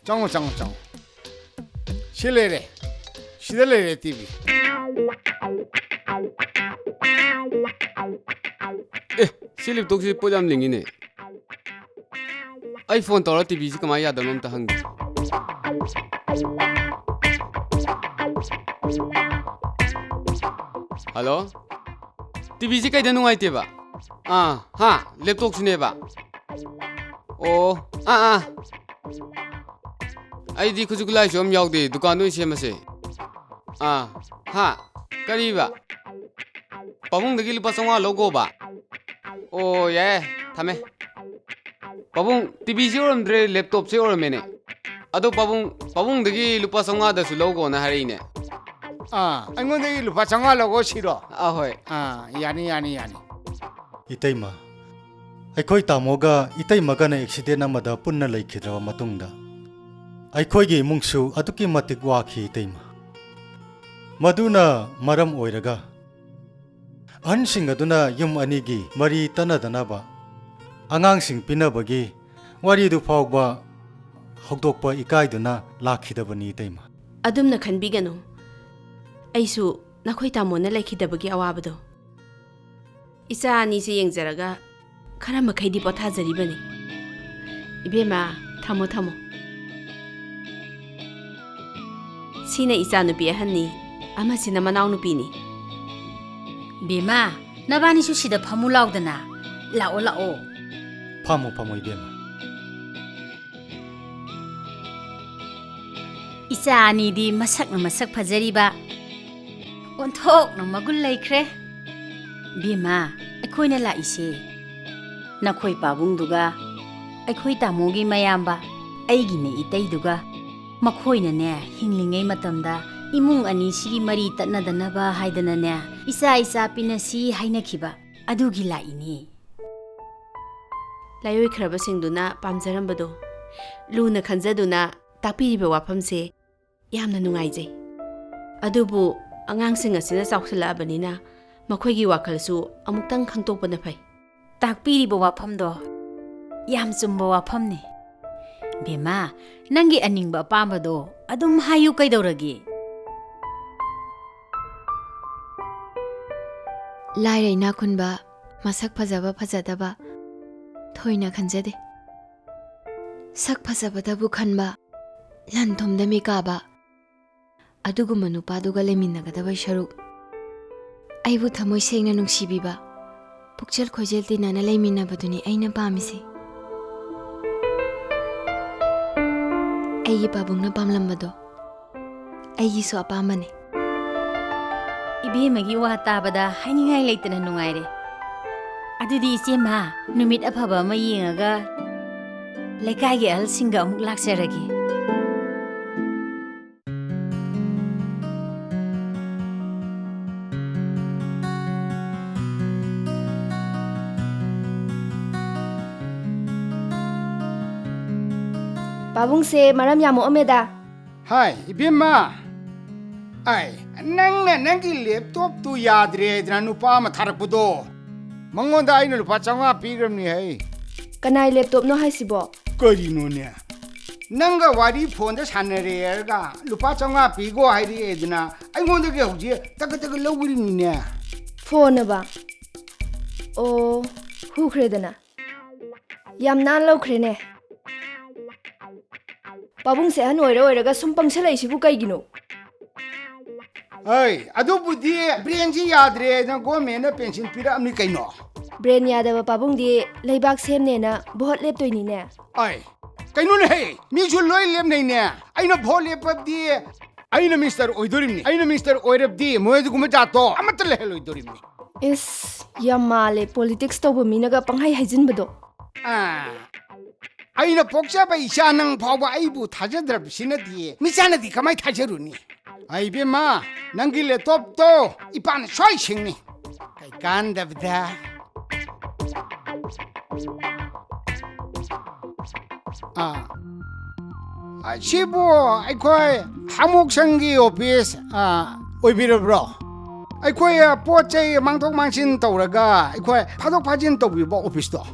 ꯆꯪꯉꯣ, ꯆꯪꯉꯣ, ꯆꯪꯉꯣ꯫ ꯁꯤ ꯂꯩꯔꯦ꯫ ꯁꯤꯗ ꯂꯩꯔꯦ ꯇꯤꯚꯤ꯫ ꯑꯦ, ꯁꯤ ꯂꯦꯞꯇꯣꯞꯁꯤ ꯄꯣꯠ ꯌꯥꯝ ꯂꯤꯡꯉꯤꯅꯦ꯫ ꯑꯩ ꯐꯣꯟ ꯇꯧꯔ ꯇꯤꯚꯤꯁꯤ ꯀꯃꯥꯏꯅ ꯌꯥꯗꯕꯅꯣ ꯑꯝꯇ ꯍꯪꯒꯦ꯫ ꯍꯜꯂꯣ? ꯇꯤꯚꯤꯁꯤ ꯀꯩꯗ ꯅꯨꯡꯉꯥꯏꯇꯦꯕ? ꯑꯥ, ꯍꯥ, ꯂꯦꯞꯇꯣꯞꯁꯤꯅꯦꯕ? ꯑꯣ, ꯑꯥ, ꯑꯥ꯫ ꯑꯩꯗꯤ ꯈꯨꯠꯁꯨ ꯈꯨꯠꯂꯥꯏꯁꯨ ꯑꯝ ꯌꯥꯎꯗꯦ, ꯗꯨꯀꯥꯟꯗ ꯑꯣꯏꯅ ꯁꯦꯝꯃꯁꯦ꯫ ꯑꯥ, ꯍꯥ, ꯀꯔꯤꯕ? ꯄꯥꯕꯨꯡꯗꯒꯤ ꯂꯨꯄꯥ ꯆꯥꯝꯃꯉꯥ ꯂꯧꯒꯣꯕ? ꯑꯣ, ꯌꯥꯏ, ꯊꯝꯃꯦ꯫ ꯄꯥꯕꯨꯡ, ꯇꯤꯚꯤꯁꯤ ꯑꯣꯏꯔꯝꯗ꯭ꯔꯦ, ꯂꯦꯞꯇꯣꯞꯁꯤ ꯑꯣꯏꯔꯝꯃꯦꯅꯦ꯫ ꯑꯗꯣ ꯄꯥꯕꯨꯡ, ꯄꯥꯕꯨꯡꯗꯒꯤ ꯂꯨꯄꯥ ꯆꯥꯝꯃꯉꯥꯗꯁꯨ ꯂꯧꯒꯣꯅ ꯍꯥꯏꯔꯛꯏꯅꯦ꯫ ꯑꯥ, ꯑꯩꯉꯣꯟꯗꯒꯤ ꯂꯨꯄꯥ ꯆꯥꯝꯃꯉꯥ ꯂꯧꯒꯣ ꯁꯤꯔꯣ? ꯑꯥ, ꯍꯣꯏ꯫ ꯑꯥ, ꯌꯥꯅꯤ, ꯌꯥꯅꯤ, ꯌꯥꯅꯤ꯫ ꯏꯇꯩꯃ, ꯑꯩꯈꯣꯏ ꯇꯥꯃꯣꯒ ꯏꯇꯩꯃꯒꯅ ꯑꯦꯛꯁꯤꯗꯦꯟ ꯑꯃꯗ ꯄꯨꯟꯅ ꯂꯩꯈꯤꯗ꯭ꯔꯕ ꯃꯇꯨꯡꯗ, ꯑꯩꯈꯣꯏꯒꯤ ꯏꯃꯨꯡꯁꯨ ꯑꯗꯨꯛꯀꯤ ꯃꯇꯤꯛ ꯋꯥꯈꯤ, ꯏꯇꯩꯃ꯫ ꯃꯗꯨꯅ ꯃꯔꯝ ꯑꯣꯏꯔꯒ, ꯑꯍꯟꯁꯤꯡ ꯑꯗꯨꯅ ꯌꯨꯝ ꯑꯅꯤꯒꯤ ꯃꯔꯤ ꯇꯠꯅꯗꯅꯕ ꯑꯉꯥꯡꯁꯤꯡ ꯄꯤꯅꯕꯒꯤ ꯋꯥꯔꯤꯗꯨ ꯐꯥꯎꯕ ꯍꯧꯗꯣꯛꯄ ꯏꯀꯥꯏꯗꯨꯅ ꯂꯥꯛꯈꯤꯗꯕꯅꯤ, ꯏꯇꯩꯃ꯫ ꯑꯗꯨꯝꯅ ꯈꯟꯕꯤꯒꯅꯨ꯫ ꯑꯩꯁꯨ ꯅꯈꯣꯏ ꯇꯥꯃꯣꯅ ꯂꯩꯈꯤꯗꯕꯒꯤ ꯑꯋꯥꯕꯗꯣ ꯏꯆꯥ ꯑꯅꯤꯁꯦ ꯌꯦꯡꯖꯔꯒ ꯈꯔ ꯃꯈꯩꯗꯤ ꯄꯣꯊꯥꯖꯔꯤꯕꯅꯤ꯫ ꯏꯕꯦꯝꯃ, ꯊꯝꯃꯣ, ꯊꯝꯃꯣ꯫ ꯁꯤꯅ ꯏꯆꯥꯅꯨꯄꯤ ꯑꯍꯟꯅꯤ, ꯑꯃꯁꯤꯅ ꯃꯅꯥꯎꯅꯨꯄꯤꯅꯤ꯫ ꯕꯦꯝꯃ, ꯅꯕꯥꯅꯤꯁꯨ ꯁꯤꯗ ꯐꯝꯃꯨ ꯂꯥꯎꯗꯅ꯫ ꯂꯥꯛꯑꯣ, ꯂꯥꯛꯑꯣ꯫ ꯐꯝꯃꯨ, ꯐꯝꯃꯨ, ꯏꯕꯦꯝꯃ꯫ ꯏꯆꯥ ꯑꯅꯤꯗꯤ ꯃꯁꯛꯅ ꯃꯁꯛ ꯐꯖꯔꯤꯕ, ꯑꯣꯟꯊꯣꯛꯅ ꯃꯒꯨꯟ ꯂꯩꯈ꯭ꯔꯦ꯫ ꯕꯦꯝꯃ, ꯑꯩꯈꯣꯏꯅ ꯂꯥꯛꯏꯁꯦ ꯅꯈꯣꯏ ꯄꯥꯕꯨꯡꯗꯨꯒ ꯑꯩꯈꯣꯏ ꯇꯥꯃꯣꯒꯤ ꯃꯌꯥꯝꯕ, ꯑꯩꯒꯤꯅꯦ ꯏꯇꯩꯗꯨꯒ, ꯃꯈꯣꯏꯅꯅꯦ ꯍꯤꯡꯂꯤꯉꯩ ꯃꯇꯝꯗ ꯏꯃꯨꯡ ꯑꯅꯤꯁꯤꯒꯤ ꯃꯔꯤ ꯇꯠꯅꯗꯅꯕ ꯍꯥꯏꯗꯅꯅꯦ ꯏꯆꯥ ꯏꯆꯥ ꯄꯤꯅꯁꯤ ꯍꯥꯏꯅꯈꯤꯕ ꯑꯗꯨꯒꯤ ꯂꯥꯛꯏꯅꯤ꯫ ꯂꯥꯏꯑꯣꯏꯈ꯭ꯔꯕꯁꯤꯡꯗꯨꯅ ꯄꯥꯝꯖꯔꯝꯕꯗꯣ ꯂꯨꯅ ꯈꯟꯖꯗꯨꯅ ꯇꯥꯛꯄꯤꯔꯤꯕ ꯋꯥꯐꯝꯁꯦ ꯌꯥꯝꯅ ꯅꯨꯡꯉꯥꯏꯖꯩ꯫ ꯑꯗꯨꯕꯨ ꯑꯉꯥꯡꯁꯤꯡ ꯑꯁꯤꯅ ꯆꯥꯎꯁꯤꯜꯂꯛꯑꯕꯅꯤꯅ ꯃꯈꯣꯏꯒꯤ ꯋꯥꯈꯜꯁꯨ ꯑꯃꯨꯛꯇꯪ ꯈꯪꯗꯣꯛꯄꯅ ꯐꯩ꯫ ꯇꯥꯛꯄꯤꯔꯤꯕ ꯋꯥꯐꯝꯗꯣ ꯌꯥꯝ ꯆꯨꯝꯕ ꯋꯥꯐꯝꯅꯤ꯫ ꯕꯦꯝꯃ, ꯅꯪꯒꯤ ꯑꯅꯤꯡꯕ ꯑꯄꯥꯝꯕꯗꯣ ꯑꯗꯨꯝ ꯍꯥꯏꯌꯨ ꯀꯩꯗꯧꯔꯒꯦ? ꯂꯥꯏꯔ ꯏꯅꯥꯛ ꯈꯨꯟꯕ, ꯃꯁꯛ ꯐꯖꯕ ꯐꯖꯗꯕ ꯊꯣꯏꯅ ꯈꯟꯖꯗꯦ꯫ ꯁꯛ ꯐꯖꯕꯗꯕꯨ ꯈꯟꯕ, ꯂꯟ ꯊꯨꯝꯗ ꯃꯤꯀꯥꯕ, ꯑꯗꯨꯒꯨꯝꯕ ꯅꯨꯄꯥꯗꯨꯒ ꯂꯩꯃꯤꯟꯅꯒꯗꯕꯩ ꯁꯔꯨꯛ, ꯑꯩꯕꯨ ꯊꯃꯣꯏ ꯁꯦꯡꯅ ꯅꯨꯡꯁꯤꯕꯤꯕ, ꯄꯨꯛꯆꯦꯜ ꯈꯣꯏꯖꯦꯜ ꯇꯤꯟꯅꯅ ꯂꯩꯃꯤꯟꯅꯕꯗꯨꯅꯤ ꯑꯩꯅ ꯄꯥꯝꯃꯤꯁꯦ꯫ ꯑꯩꯒꯤ ꯄꯥꯕꯨꯡꯅ ꯄꯥꯝꯂꯝꯕꯗꯣ ꯑꯩꯒꯤꯁꯨ ꯑꯄꯥꯝꯕꯅꯤ꯫ ꯏꯕꯦꯝꯃꯒꯤ ꯋꯥ ꯇꯥꯕꯗ ꯍꯥꯏꯅꯤꯡꯉꯥꯏ ꯂꯩꯇꯅ ꯅꯨꯡꯉꯥꯏꯔꯦ꯫ ꯑꯗꯨꯗꯤ ꯏꯆꯦꯃ, ꯅꯨꯃꯤꯠ ꯑꯐꯕ ꯑꯃ ꯌꯦꯡꯉꯒ ꯂꯩꯀꯥꯏꯒꯤ ꯑꯍꯜꯁꯤꯡꯒ ꯑꯃꯨꯛ ꯂꯥꯛꯆꯔꯒꯦ꯫ ꯄꯥꯕꯨꯡꯁꯦ ꯃꯔꯝ ꯌꯥꯝ ꯃꯣꯛꯑꯝꯃꯦꯗ꯫ ꯍꯥꯏ, ꯏꯕꯦꯝꯃ꯫ ꯑꯩ, ꯅꯪꯅ ꯅꯪꯒꯤ ꯂꯦꯞꯇꯣꯞꯇꯨ ꯌꯥꯗ꯭ꯔꯦ ꯍꯥꯏꯗꯅ ꯅꯨꯄꯥ ꯑꯃ ꯊꯥꯔꯛꯄꯗꯣ, ꯃꯉꯣꯟꯗ ꯑꯩꯅ ꯂꯨꯄꯥ ꯆꯥꯝꯃꯉꯥ ꯄꯤꯈ꯭ꯔꯕꯅꯤ ꯍꯩ꯫ ꯀꯅꯥꯏ ꯂꯦꯞꯇꯣꯞꯅꯣ ꯍꯥꯏꯁꯤꯕꯣ? ꯀꯔꯤꯅꯣꯅꯦ? ꯅꯪꯒ ꯋꯥꯔꯤ ꯐꯣꯟꯗ ꯁꯥꯟꯅꯔꯦ ꯍꯥꯏꯔꯒ ꯂꯨꯄꯥ ꯆꯥꯝꯃꯉꯥ ꯄꯤꯈꯣ ꯍꯥꯏꯔꯛꯑꯦꯗꯅ ꯑꯩꯉꯣꯟꯗꯒꯤ ꯍꯧꯖꯤꯛ ꯇꯒꯠ ꯇꯒꯠ ꯂꯧꯈ꯭ꯔꯤꯅꯤꯅꯦ꯫ ꯐꯣꯟꯅꯕ? ꯑꯣ, ꯍꯨꯈ꯭ꯔꯦꯗꯅ꯫ ꯌꯥꯝ ꯅꯥꯟ ꯂꯧꯈ꯭ꯔꯦꯅꯦ꯫ ꯄꯥꯕꯨꯡꯁꯦ ꯑꯍꯟ ꯑꯣꯏꯔ ꯑꯣꯏꯔꯒ ꯁꯨꯝ ꯄꯪꯁꯜꯂꯛꯏꯁꯤꯕꯨ ꯀꯩꯒꯤꯅꯣ? ꯑꯩ, ꯑꯗꯨꯕꯨꯗꯤ ꯕ꯭ꯔꯦꯟꯁꯤ ꯌꯥꯗ꯭ꯔꯦꯅ ꯒꯣꯔꯃꯦꯟꯅ ꯄꯦꯟꯁꯤꯟ ꯄꯤꯔꯛꯑꯝꯅꯤ ꯀꯩꯅꯣ꯫ ꯕ꯭ꯔꯦꯟ ꯌꯥꯗꯕ ꯄꯥꯕꯨꯡꯗꯤ ꯂꯩꯕꯥꯛ ꯁꯦꯝꯅꯦꯅ ꯚꯣꯠ ꯂꯦꯞꯇꯣꯏꯅꯤꯅꯦ꯫ ꯑꯩ, ꯀꯩꯅꯣꯅꯦꯍꯦ, ꯃꯤꯁꯨ ꯂꯣꯏ ꯂꯦꯞꯅꯩꯅꯦ꯫ ꯑꯩꯅ ꯚꯣꯠ ꯂꯦꯞꯄꯗꯤ ꯑꯩꯅ ꯃꯤꯅꯤꯁꯇꯔ ꯑꯣꯏꯗꯣꯔꯤꯕꯅꯤ꯫ ꯑꯩꯅ ꯃꯤꯅꯤꯁꯇꯔ ꯑꯣꯏꯔꯕꯗꯤ ꯃꯣꯏ ꯑꯗꯨꯒꯨꯝꯕ ꯖꯥꯠꯇꯣ ꯑꯃꯠꯇ ꯂꯩꯍꯜꯂꯣꯏꯗꯣꯔꯤꯕꯅꯤ꯫ ꯏꯁ, ꯌꯥꯝ ꯃꯥꯜꯂꯦ ꯄꯣꯂꯤꯇꯤꯛꯁ ꯇꯧꯕ ꯃꯤꯅꯒ ꯄꯪꯍꯥꯏ ꯍꯥꯏꯖꯤꯟꯕꯗꯣ꯫ ꯑꯥ, ꯑꯩꯅ ꯄꯣꯛꯆꯕ ꯏꯆꯥ ꯅꯪ ꯐꯥꯎꯕ ꯑꯩꯕꯨ ꯊꯥꯖꯗ꯭ꯔꯕꯁꯤꯅꯗꯤ ꯃꯤꯆꯥꯅꯗꯤ ꯀꯃꯥꯏ ꯊꯥꯖꯔꯨꯅꯤ? ꯑꯩ ꯏꯕꯦꯝꯃ, ꯅꯪꯒꯤ ꯂꯦꯞꯇꯣꯞꯇꯣ ꯏꯄꯥꯅ ꯁꯣꯏ ꯁꯤꯡꯅꯤ꯫ ꯀꯩꯀꯥꯟꯗꯕꯗ꯫ ꯑ, ꯁꯤꯕꯨ ꯑꯩꯈꯣꯏ ꯍꯥꯃꯣꯛꯁꯪꯒꯤ ꯑꯣꯐꯤꯁ, ꯑ, ꯑꯣꯏꯕꯤꯔꯕ꯭ꯔꯣ? ꯑꯩꯈꯣꯏ, ꯑ, ꯄꯣꯠ ꯆꯩ ꯃꯥꯡꯊꯣꯛ ꯃꯥꯡꯁꯤꯟ ꯇꯧꯔꯒ ꯑꯩꯈꯣꯏ ꯐꯥꯗꯣꯛ ꯐꯥꯖꯤꯟ ꯇꯧꯕꯤꯕ ꯑꯣꯐꯤꯁꯇꯣ꯫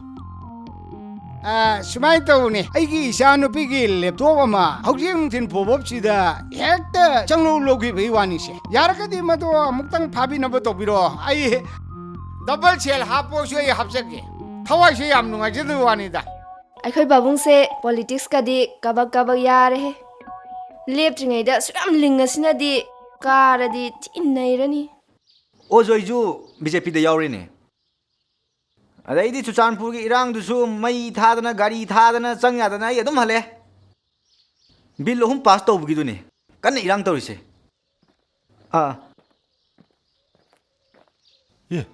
ꯑ, ꯁꯨꯃꯥꯏꯅ ꯇꯧꯕꯅꯤ, ꯑꯩꯒꯤ ꯏꯆꯥ ꯅꯨꯄꯤꯒꯤ ꯂꯦꯞꯇꯣꯞ ꯑꯃ ꯍꯧꯖꯤꯛ ꯅꯨꯡꯊꯤꯜ ꯄꯣꯕꯞꯁꯤꯗ ꯍꯦꯛꯇ ꯆꯪꯂꯧ ꯂꯧꯈꯤꯕꯒꯤ ꯋꯥꯅꯤꯁꯦ꯫ ꯌꯥꯔꯒꯗꯤ ꯃꯗꯨ ꯑꯃꯨꯛꯇꯪ ꯐꯥꯕꯤꯅꯕ ꯇꯧꯕꯤꯔꯣ꯫ ꯑꯩ ꯗꯕꯜ ꯁꯦꯜ ꯍꯥꯞꯄꯁꯨ ꯑꯩ ꯍꯥꯞꯆꯒꯦ꯫ ꯊꯋꯥꯏꯁꯦ ꯌꯥꯝ ꯅꯨꯡꯉꯥꯏꯖꯗꯕ ꯋꯥꯅꯤꯗ꯫ ꯑꯩꯈꯣꯏ ꯄꯥꯕꯨꯡꯁꯦ ꯄꯣꯂꯤꯇꯤꯛꯁꯀꯗꯤ ꯀꯕꯛ ꯀꯕꯛ ꯌꯥꯔꯦꯍꯦ꯫ ꯂꯦꯞꯇ꯭ꯔꯤꯉꯩꯗ ꯑꯁꯨꯛ ꯌꯥꯝ ꯂꯤꯡꯉꯁꯤꯅꯗꯤ ꯀꯥꯔꯗꯤ ꯊꯤ ꯅꯩꯔꯅꯤ꯫ ꯑꯣꯖꯣ, ꯑꯩꯁꯨ ꯕꯤ ꯖꯦ ꯄꯤꯗ ꯌꯥꯎꯔꯤꯅꯦ꯫ ꯑꯗꯩꯗꯤ ꯆꯨꯔꯆꯥꯟꯄꯨꯔꯒꯤ ꯏꯔꯥꯡꯗꯨꯁꯨ ꯃꯩ ꯊꯥꯗꯅ, ꯒꯥꯔꯤ ꯊꯥꯗꯅ, ꯆꯪ ꯌꯥꯗꯅ ꯑꯩ ꯑꯗꯨꯝ ꯍꯜꯂꯦ꯫ ꯕꯤꯜ ꯑꯍꯨꯝ ꯄꯥꯁ ꯇꯧꯕꯒꯤꯗꯨꯅꯤ ꯀꯟꯅ ꯏꯔꯥꯡ ꯇꯧꯔꯤꯁꯦ꯫ ꯑꯥ꯫ ꯑꯦ,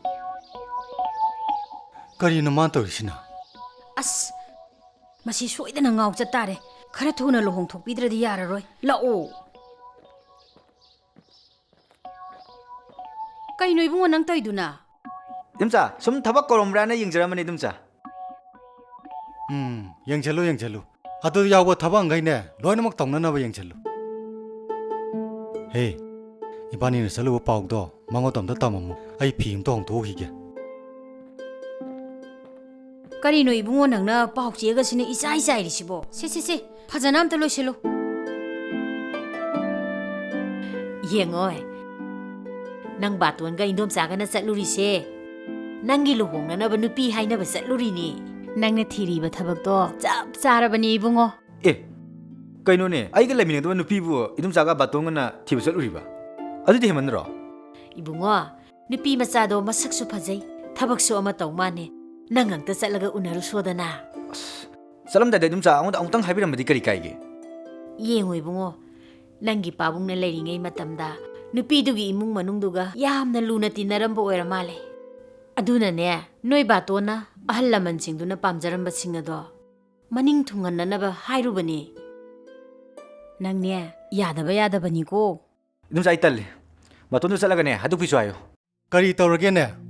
ꯀꯔꯤꯅꯣ ꯃꯥ ꯇꯧꯔꯤꯁꯤꯅ? ꯑꯁ, ꯃꯁꯤ ꯁꯣꯏꯗꯅ ꯉꯥꯎ ꯆꯠ ꯇꯥꯔꯦ꯫ ꯈꯔ ꯊꯨꯅ ꯂꯨꯍꯣꯡꯊꯣꯛꯄꯤꯗ꯭ꯔꯗꯤ ꯌꯥꯔꯔꯣꯏ꯫ ꯂꯥꯛꯑꯣ꯫ ꯀꯩꯅꯣ ꯏꯕꯨꯡꯉꯣ ꯅꯪ ꯇꯧꯔꯤꯗꯨꯅ? ꯏꯗꯣꯝꯆꯥ, ꯁꯨꯝ ꯊꯕꯛ ꯀꯧꯔꯝꯕ꯭ꯔꯥꯅ ꯌꯦꯡꯖꯔꯝꯕꯅꯤ, ꯏꯗꯣꯝꯆꯥ꯫ ꯎꯝ, ꯌꯦꯡꯁꯜꯂꯨ, ꯌꯦꯡꯁꯜꯂꯨ꯫ ꯑꯗꯨ ꯌꯥꯎꯕ ꯊꯕꯛ ꯑꯪꯈꯩꯅꯦ, ꯂꯣꯏꯅꯃꯛ ꯇꯧꯅꯅꯕ ꯌꯦꯡꯁꯜꯂꯨ꯫ ꯍꯦ, ꯏꯕꯥꯅꯤꯅ ꯆꯠꯂꯨꯕ ꯄꯥꯎꯗꯣ ꯃꯉꯣꯟꯗ ꯑꯝꯇ ꯇꯝꯃꯝꯃꯨ꯫ ꯑꯩ ꯐꯤ ꯑꯝꯇ ꯍꯣꯡꯗꯣꯛꯎꯈꯤꯒꯦ꯫ ꯀꯔꯤꯅꯣ ꯏꯕꯨꯡꯉꯣ, ꯅꯪꯅ ꯄꯥꯎ ꯆꯦꯒꯁꯤꯅ ꯏꯆꯥꯏ ꯆꯥꯏꯔꯤꯁꯤꯕꯣ? ꯁꯦ, ꯁꯦ, ꯁꯦ, ꯐꯖꯅ ꯑꯝꯇ ꯂꯣꯏꯁꯤꯜꯂꯨ꯫ ꯌꯦꯡꯉꯣꯏ, ꯅꯪ ꯕꯥꯇꯣꯟꯒ ꯏꯟꯗꯣꯝꯆꯥꯒꯅ ꯆꯠꯂꯨꯔꯤꯁꯦ, ꯅꯪꯒꯤ ꯂꯨꯍꯣꯡꯅꯅꯕ ꯅꯨꯄꯤ ꯍꯥꯏꯅꯕ ꯆꯠꯂꯨꯔꯤꯅꯦ꯫ ꯅꯪꯅ ꯊꯤꯔꯤꯕ ꯊꯕꯛꯇꯣ ꯆꯞ ꯆꯥꯔꯕꯅꯤ ꯏꯕꯨꯡꯉꯣ꯫ ꯑꯦ, ꯀꯩꯅꯣꯅꯦ, ꯑꯩꯒ ꯂꯩꯃꯤꯟꯅꯗꯕ ꯅꯨꯄꯤꯕꯨ ꯏꯗꯣꯝꯆꯥꯒ ꯕꯥꯇꯣꯟꯒꯅ ꯊꯤꯕ ꯆꯠꯂꯨꯔꯤꯕ? ꯑꯗꯨꯗꯤ ꯍꯦꯟꯃꯟꯗ꯭ꯔꯣ? ꯏꯕꯨꯡꯉꯣ, ꯅꯨꯄꯤ ꯃꯆꯥꯗꯣ ꯃꯁꯛꯁꯨ ꯐꯖꯩ, ꯊꯕꯛꯁꯨ ꯑꯃ ꯇꯧ ꯃꯥꯅꯦ꯫ ꯅꯪ ꯑꯝꯇ ꯆꯠꯂꯒ ꯎꯅꯔꯨꯁꯣꯗꯅ꯫ ꯑꯁ, ꯆꯠꯂꯝꯗꯥꯏꯗ ꯏꯗꯣꯝꯆꯥ ꯑꯩꯉꯣꯟꯗ ꯑꯃꯨꯛꯇꯪ ꯍꯥꯏꯕꯤꯔꯝꯃꯗꯤ ꯀꯔꯤ ꯀꯥꯏꯒꯦ? ꯌꯦꯡꯉꯣ ꯏꯕꯨꯡꯉꯣ, ꯅꯪꯒꯤ ꯄꯥꯕꯨꯡꯅ ꯂꯩꯔꯤꯉꯩ ꯃꯇꯝꯗ ꯅꯨꯄꯤꯗꯨꯒꯤ ꯏꯃꯨꯡ ꯃꯅꯨꯡꯗꯨꯒ ꯌꯥꯝꯅ ꯂꯨꯅ ꯇꯤꯟꯅꯔꯝꯕ ꯑꯣꯏꯔ ꯃꯥꯜꯂꯦ꯫ ꯑꯗꯨꯅꯅꯦ, ꯅꯣꯏ ꯕꯥꯇꯣꯟꯅ ꯑꯍꯜ ꯂꯃꯟꯁꯤꯡꯗꯨꯅ ꯄꯥꯝꯖꯔꯝꯕꯁꯤꯡ ꯑꯗꯣ ꯃꯅꯤꯡ ꯊꯨꯡꯍꯟꯅꯅꯕ ꯍꯥꯏꯔꯨꯕꯅꯦ꯫ ꯅꯪꯅꯦ, ꯌꯥꯗꯕ ꯌꯥꯗꯕꯅꯤꯀꯣ꯫ ꯏꯗꯣꯝꯆꯥ, ꯑꯩ ꯇꯜꯂꯤ꯫ ꯕꯥꯇꯣꯟꯗꯨ ꯆꯠꯂꯒꯅꯦ, ꯍꯥꯏꯗꯣꯛꯄꯤꯁꯨ ꯍꯥꯏꯌꯨ꯫ ꯀꯔꯤ ꯇꯧꯔꯒꯦꯅꯦ?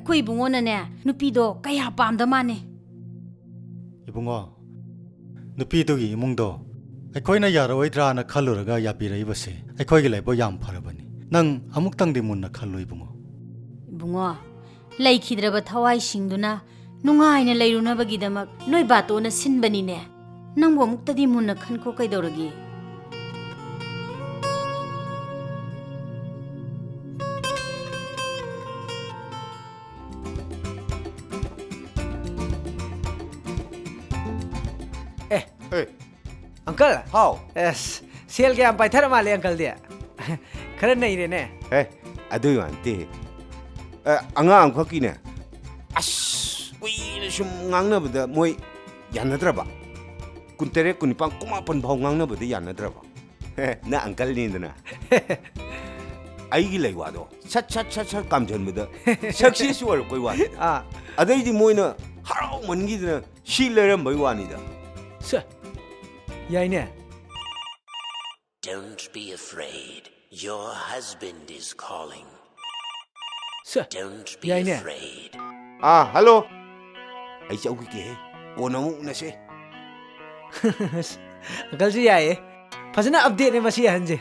ꯑꯩꯈꯣꯏ ꯏꯕꯨꯡꯉꯣꯅꯅꯦ, ꯅꯨꯄꯤꯗꯣ ꯀꯌꯥ ꯄꯥꯝꯗ ꯃꯥꯅꯦ꯫ ꯏꯕꯨꯡꯉꯣ, ꯅꯨꯄꯤꯗꯨꯒꯤ ꯏꯃꯨꯡꯗꯣ ꯑꯩꯈꯣꯏꯅ ꯌꯥꯔꯛꯑꯣꯏꯗ꯭ꯔꯥꯅ ꯈꯜꯂꯨꯔꯒ ꯌꯥꯕꯤꯔꯛꯏꯕꯁꯦ ꯑꯩꯈꯣꯏꯒꯤ ꯂꯥꯏꯕꯛ ꯌꯥꯝ ꯐꯔꯕꯅꯤ꯫ ꯅꯪ ꯑꯃꯨꯛꯇꯪꯗꯤ ꯃꯨꯟꯅ ꯈꯜꯂꯨ, ꯏꯕꯨꯡꯉꯣ꯫ ꯏꯕꯨꯡꯉꯣ, ꯂꯩꯈꯤꯗ꯭ꯔꯕ ꯊꯋꯥꯏꯁꯤꯡꯗꯨꯅ ꯅꯨꯡꯉꯥꯏꯅ ꯂꯩꯔꯨꯅꯕꯒꯤꯗꯃꯛ ꯅꯣꯏ ꯕꯥꯇꯣꯅ ꯁꯤꯟꯕꯅꯤꯅꯦ꯫ ꯅꯪꯕꯨ ꯑꯃꯨꯛꯇꯗꯤ ꯃꯨꯟꯅ ꯈꯟꯈꯣ ꯀꯩꯗꯧꯔꯒꯦ? ꯑꯦ, ꯑꯦ꯫ ꯑꯪꯀꯜ꯫ ꯍꯥꯎ꯫ ꯑꯦꯁ, ꯁꯦꯜ ꯀꯌꯥꯝ ꯄꯥꯏꯊꯔ ꯃꯥꯜꯂꯦ ꯑꯪꯀꯜꯗꯤ? ꯈꯔ ꯅꯩꯔꯦꯅꯦ꯫ ꯑꯦ, ꯑꯗꯨꯏ ꯋꯥ ꯅꯠꯇꯦ꯫ ꯑꯦ, ꯑꯉꯥꯡ ꯑꯃꯈꯛꯀꯤꯅꯦ꯫ ꯑꯁ, ꯀꯨꯏꯅ ꯁꯨꯝ ꯉꯥꯡꯅꯕꯗ ꯃꯣꯏ ꯌꯥꯅꯗ꯭ꯔꯕ꯫ ꯀꯨꯟꯇꯔꯦꯠ, ꯀꯨꯟꯅꯤꯄꯥꯟ, ꯀꯨꯟꯃꯥꯄꯟ ꯐꯥꯎ ꯉꯥꯡꯅꯕꯗ ꯌꯥꯅꯗ꯭ꯔꯕ꯫ ꯅꯪ ꯑꯪꯀꯜꯅꯤꯗꯅ꯫ ꯑꯩꯒꯤ ꯂꯩꯋꯥꯗꯣ ꯁꯠ ꯁꯠ ꯁꯠ ꯁꯠ ꯀꯥꯝꯖꯟꯕꯗ success ꯑꯣꯏꯔꯛꯄꯩ ꯋꯥꯅꯤꯗ꯫ ꯑꯥ꯫ ꯑꯗꯩꯗꯤ ꯃꯣꯏꯅ ꯍꯔꯥꯎꯃꯟꯈꯤꯗꯅ ꯁꯤ ꯂꯩꯔꯝꯕꯩ ꯋꯥꯅꯤꯗ꯫ ꯁꯦ, ꯌꯥꯏꯅꯦ꯫ Don't be afraid. Your husband is calling. Say, Don't be ꯌꯥꯏꯅꯦ꯫ Afraid. ꯑꯥ, ꯍꯜꯂꯣ꯫ ꯑꯩ ꯆꯧꯈꯤꯒꯦꯍꯦ꯫ ꯀꯣꯟꯅ ꯑꯃꯨꯛ ꯎꯅꯁꯦ꯫ ꯑꯪꯀꯜꯁꯨ ꯌꯥꯏꯌꯦ꯫ ꯐꯖꯅ updateꯅꯦ ꯃꯁꯤ ꯑꯍꯟꯁꯦ꯫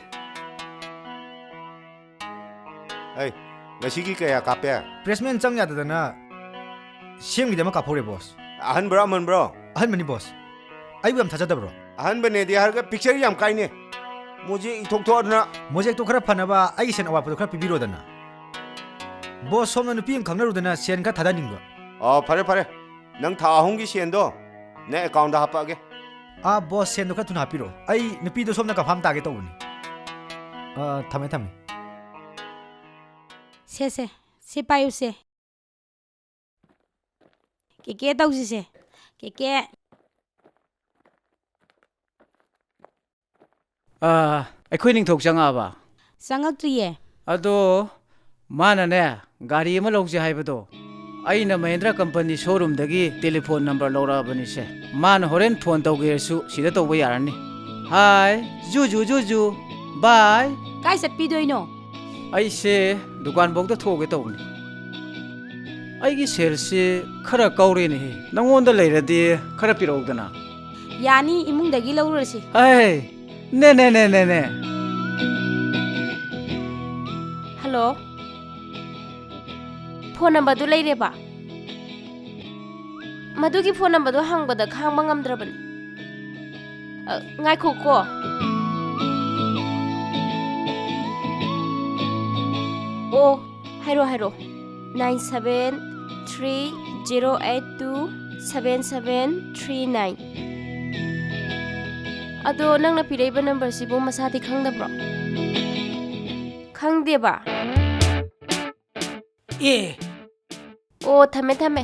ꯑꯩ, ꯉꯁꯤꯒꯤ ꯀꯌꯥ ꯀꯥꯞꯄꯦ? Placement ꯆꯪ ꯌꯥꯗꯗꯅ ꯁꯦꯝꯒꯤꯗꯤ ꯑꯃ ꯀꯥꯞꯍꯧꯔꯦ, boss꯫ ꯑꯍꯟꯕ꯭ꯔꯣ, ꯑꯃꯟꯕ꯭ꯔꯣ? ꯑꯍꯟꯕꯅꯤ, boss꯫ ꯑꯩꯕꯨ ꯌꯥꯝ ꯊꯥꯖꯗꯕ꯭ꯔꯣ? ꯑꯍꯟꯕꯅꯦꯗꯤ ꯍꯥꯏꯔꯒ picture ꯌꯥꯝ ꯀꯥꯏꯅꯦ꯫ ꯃꯣꯖꯦ ꯏꯊꯣꯛ ꯊꯣꯛꯑꯗꯅ꯫ ꯃꯣꯖꯦꯛꯇꯣ ꯈꯔ ꯐꯅꯕ ꯑꯩꯒꯤ ꯁꯦꯟ ꯑꯋꯥꯠꯄꯗꯣ ꯈꯔ ꯄꯤꯕꯤꯔꯣꯗꯅ꯫ Boss, ꯁꯣꯝꯅ ꯅꯨꯄꯤ ꯑꯃ ꯈꯪꯅꯔꯨꯗꯅ ꯁꯦꯟ ꯈꯔ ꯊꯥꯗꯅꯤꯡꯕ꯫ ꯑꯣ, ꯐꯔꯦ, ꯐꯔꯦ꯫ ꯅꯪ ꯊꯥ ꯑꯍꯨꯝꯒꯤ ꯁꯦꯟꯗꯣ ꯅꯪ accountꯇ ꯍꯥꯞꯄꯛꯑꯒꯦ꯫ ꯑꯥ, boss, ꯁꯦꯟꯗꯣ ꯈꯔ ꯊꯨꯅ ꯍꯥꯞꯄꯤꯔꯛꯑꯣ꯫ ꯑꯩ ꯅꯨꯄꯤꯗꯣ ꯁꯣꯝꯗ confirm ꯇꯥꯒꯦ ꯇꯧꯕꯅꯤ꯫ ꯑꯥ, ꯊꯝꯃꯦ, ꯊꯝꯃꯦ꯫ ꯁꯦ, ꯁꯦ, ꯁꯤ ꯄꯥꯏꯌꯨꯁꯦ꯫ ꯀꯦꯀꯦ ꯇꯧꯁꯤꯁꯦ꯫ ꯀꯦꯀꯦ꯫ ꯑꯥ, ꯑꯩꯈꯣꯏ ꯅꯤꯡꯊꯧ ꯆꯪꯉꯛꯑꯕ? ꯆꯪꯉꯛꯇ꯭ꯔꯤꯌꯦ꯫ ꯑꯗꯣ ꯃꯥꯅꯅꯦ, ꯒꯥꯔꯤ ꯑꯃ ꯂꯧꯁꯦ ꯍꯥꯏꯕꯗꯣ, ꯑꯩꯅ ꯃꯍꯦꯟꯗ꯭ꯔ ꯀꯝꯄꯅꯤ showroomꯗꯒꯤ telephone number ꯂꯧꯔꯛꯑꯕꯅꯤꯁꯦ꯫ ꯃꯥꯅ ꯍꯣꯔꯦꯟ phone ꯇꯧꯒꯦꯔꯁꯨ ꯁꯤꯗ ꯇꯧꯕ ꯌꯥꯔꯅꯤ꯫ Hi, zoo zoo zoo zoo. Bye꯫ ꯀꯥꯏ ꯆꯠꯄꯤꯗꯣꯏꯅꯣ? ꯑꯩꯁꯦ ꯗꯨꯀꯥꯟꯐꯧꯗ ꯊꯣꯛꯎꯒꯦ ꯇꯧꯕꯅꯤ꯫ ꯑꯩꯒꯤ ꯁꯦꯜꯁꯤ ꯈꯔ ꯀꯧꯔꯦꯅꯦꯍꯦ꯫ ꯅꯪꯉꯣꯟꯗ ꯂꯩꯔꯗꯤ ꯈꯔ ꯄꯤꯔꯛꯎꯗꯅ꯫ ꯌꯥꯅꯤ, ꯏꯃꯨꯡꯗꯒꯤ ꯂꯧꯔꯨꯔꯁꯤ꯫ ꯑꯩ, ꯅꯦ, ꯅꯦ, ꯅꯦ, ꯅꯦ, ꯅꯦ꯫ ꯍꯜꯂꯣ꯫ ꯐꯣꯟ ꯅꯝꯕꯔꯗꯨ ꯂꯩꯔꯦꯕ? ꯃꯗꯨꯒꯤ ꯐꯣꯟ ꯅꯝꯕꯔꯗꯣ ꯍꯪꯕꯗ ꯈꯥꯡꯕ ꯉꯝꯗ꯭ꯔꯕꯅꯤ꯫ ꯑ, ꯉꯥꯏꯈꯣꯀꯣ꯫ ꯑꯣ, ꯍꯥꯏꯔꯣ, ꯍꯥꯏꯔꯣ꯫ Nine seven three zero eight two seven seven three nine. ꯑꯗꯣ ꯅꯪꯅ ꯄꯤꯔꯛꯏꯕ ꯅꯝꯕꯔꯁꯤꯕꯨ ꯃꯁꯥꯗꯤ ꯈꯪꯗꯕ꯭ꯔꯣ? ꯈꯪꯗꯦꯕ? ꯑꯦ꯫ ꯑꯣ, ꯊꯝꯃꯦ, ꯊꯝꯃꯦ꯫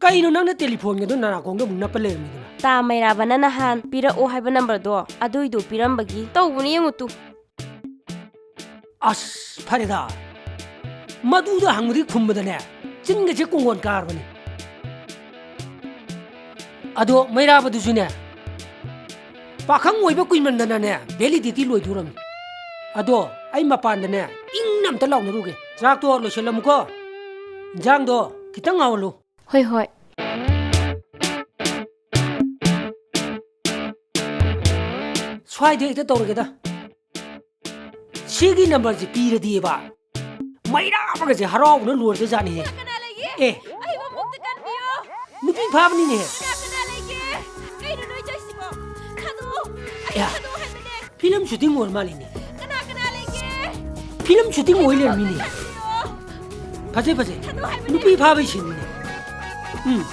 ꯀꯩꯅꯣ ꯅꯪꯅ ꯇꯦꯂꯤꯐꯣꯟꯒꯗꯣ ꯅꯅꯥꯀꯣꯡꯗ ꯑꯃꯨꯛ ꯅꯞꯄ ꯂꯩꯔꯝꯃꯤꯗꯨꯅ? ꯇꯥ ꯃꯩꯔꯥꯕꯅ ꯅꯍꯥꯟ ꯄꯤꯔꯛꯑꯣ ꯍꯥꯏꯕ ꯅꯝꯕꯔꯗꯣ ꯑꯗꯨꯏꯗꯣ ꯄꯤꯔꯝꯕꯒꯤ ꯇꯧꯕꯅꯤ, ꯌꯦꯡꯉꯨ ꯇꯨ꯫ ꯑꯁ, ꯐꯔꯦꯗ꯫ ꯃꯗꯨꯗ ꯍꯪꯕꯗꯤ ꯈꯨꯝꯕꯗꯅꯦ, ꯆꯤꯟꯒꯁꯦ ꯀꯣꯡꯒꯣꯟ ꯀꯥꯔꯕꯅꯤ꯫ ꯑꯗꯣ ꯃꯩꯔꯥꯕꯗꯨꯁꯨꯅꯦ, ꯄꯥꯈꯪ ꯑꯣꯏꯕ ꯀꯨꯏꯃꯟꯗꯅꯅꯦ, validity ꯂꯣꯏꯗꯣꯔꯝꯅꯤ꯫ ꯑꯗꯣ ꯑꯩ ꯃꯄꯥꯟꯗꯅꯦ, ꯏꯪꯅ ꯑꯝꯇ ꯂꯥꯎꯅꯔꯨꯒꯦ꯫ ꯆꯥꯛꯇꯣ ꯂꯣꯏꯁꯤꯜꯂꯝꯃꯨꯀꯣ꯫ ꯏꯟꯖꯥꯡꯗꯣ ꯈꯤꯇꯪ ꯉꯥꯎꯍꯜꯂꯨ꯫ ꯍꯣꯏ, ꯍꯣꯏ꯫ ꯁ꯭ꯋꯥꯏꯗ ꯍꯦꯛꯇ ꯇꯧꯔꯒꯦꯗ꯫ ꯁꯤꯒꯤ ꯅꯝꯕꯔꯁꯦ ꯄꯤꯔꯗꯤꯕ, ꯃꯩꯔꯥꯕꯒꯁꯦ ꯍꯔꯥꯎꯕꯅ ꯂꯣꯏꯔꯗꯖꯥꯠꯅꯤꯍꯦ꯫ ꯀꯅꯥ ꯂꯩꯒꯦ? ꯑꯦ꯫ ꯑꯩꯕꯨ ꯑꯃꯨꯛꯇ ꯀꯟꯕꯤꯌꯣ꯫ ꯅꯨꯄꯤ ꯐꯥꯕꯅꯤꯅꯦꯍꯦ꯫ ꯀꯅꯥ, ꯀꯅꯥ ꯂꯩꯒꯦ? ꯀꯩꯅꯣ ꯅꯣꯏ ꯇꯧꯏꯁꯤꯕꯣ? ꯊꯥꯗꯣꯛꯑꯣ꯫ ꯑꯩ ꯑꯌꯥ꯫ ꯊꯥꯗꯣꯛꯑꯣ ꯍꯥꯏꯕꯅꯦ꯫ ꯐꯤꯂꯝ ꯁꯨꯇꯤꯡ ꯑꯣꯏꯔ ꯃꯥꯜꯂꯤꯅꯦ꯫ ꯀꯅꯥ, ꯀꯅꯥ ꯂꯩꯒꯦ? ꯐꯤꯂꯝ ꯁꯨꯇꯤꯡ ꯑꯣꯏ ꯂꯩꯔꯝꯃꯤꯅꯦ꯫ ꯀꯟꯕꯤꯌꯣ꯫ ꯐꯖꯩ, ꯐꯖꯩ꯫ ꯊꯥꯗꯣꯛꯑꯣ ꯍꯥꯏꯕꯅꯦ꯫ ꯅꯨꯄꯤ ꯐꯥꯕꯩ ꯁꯤꯟꯅꯤꯅꯦ꯫ ꯎꯝ꯫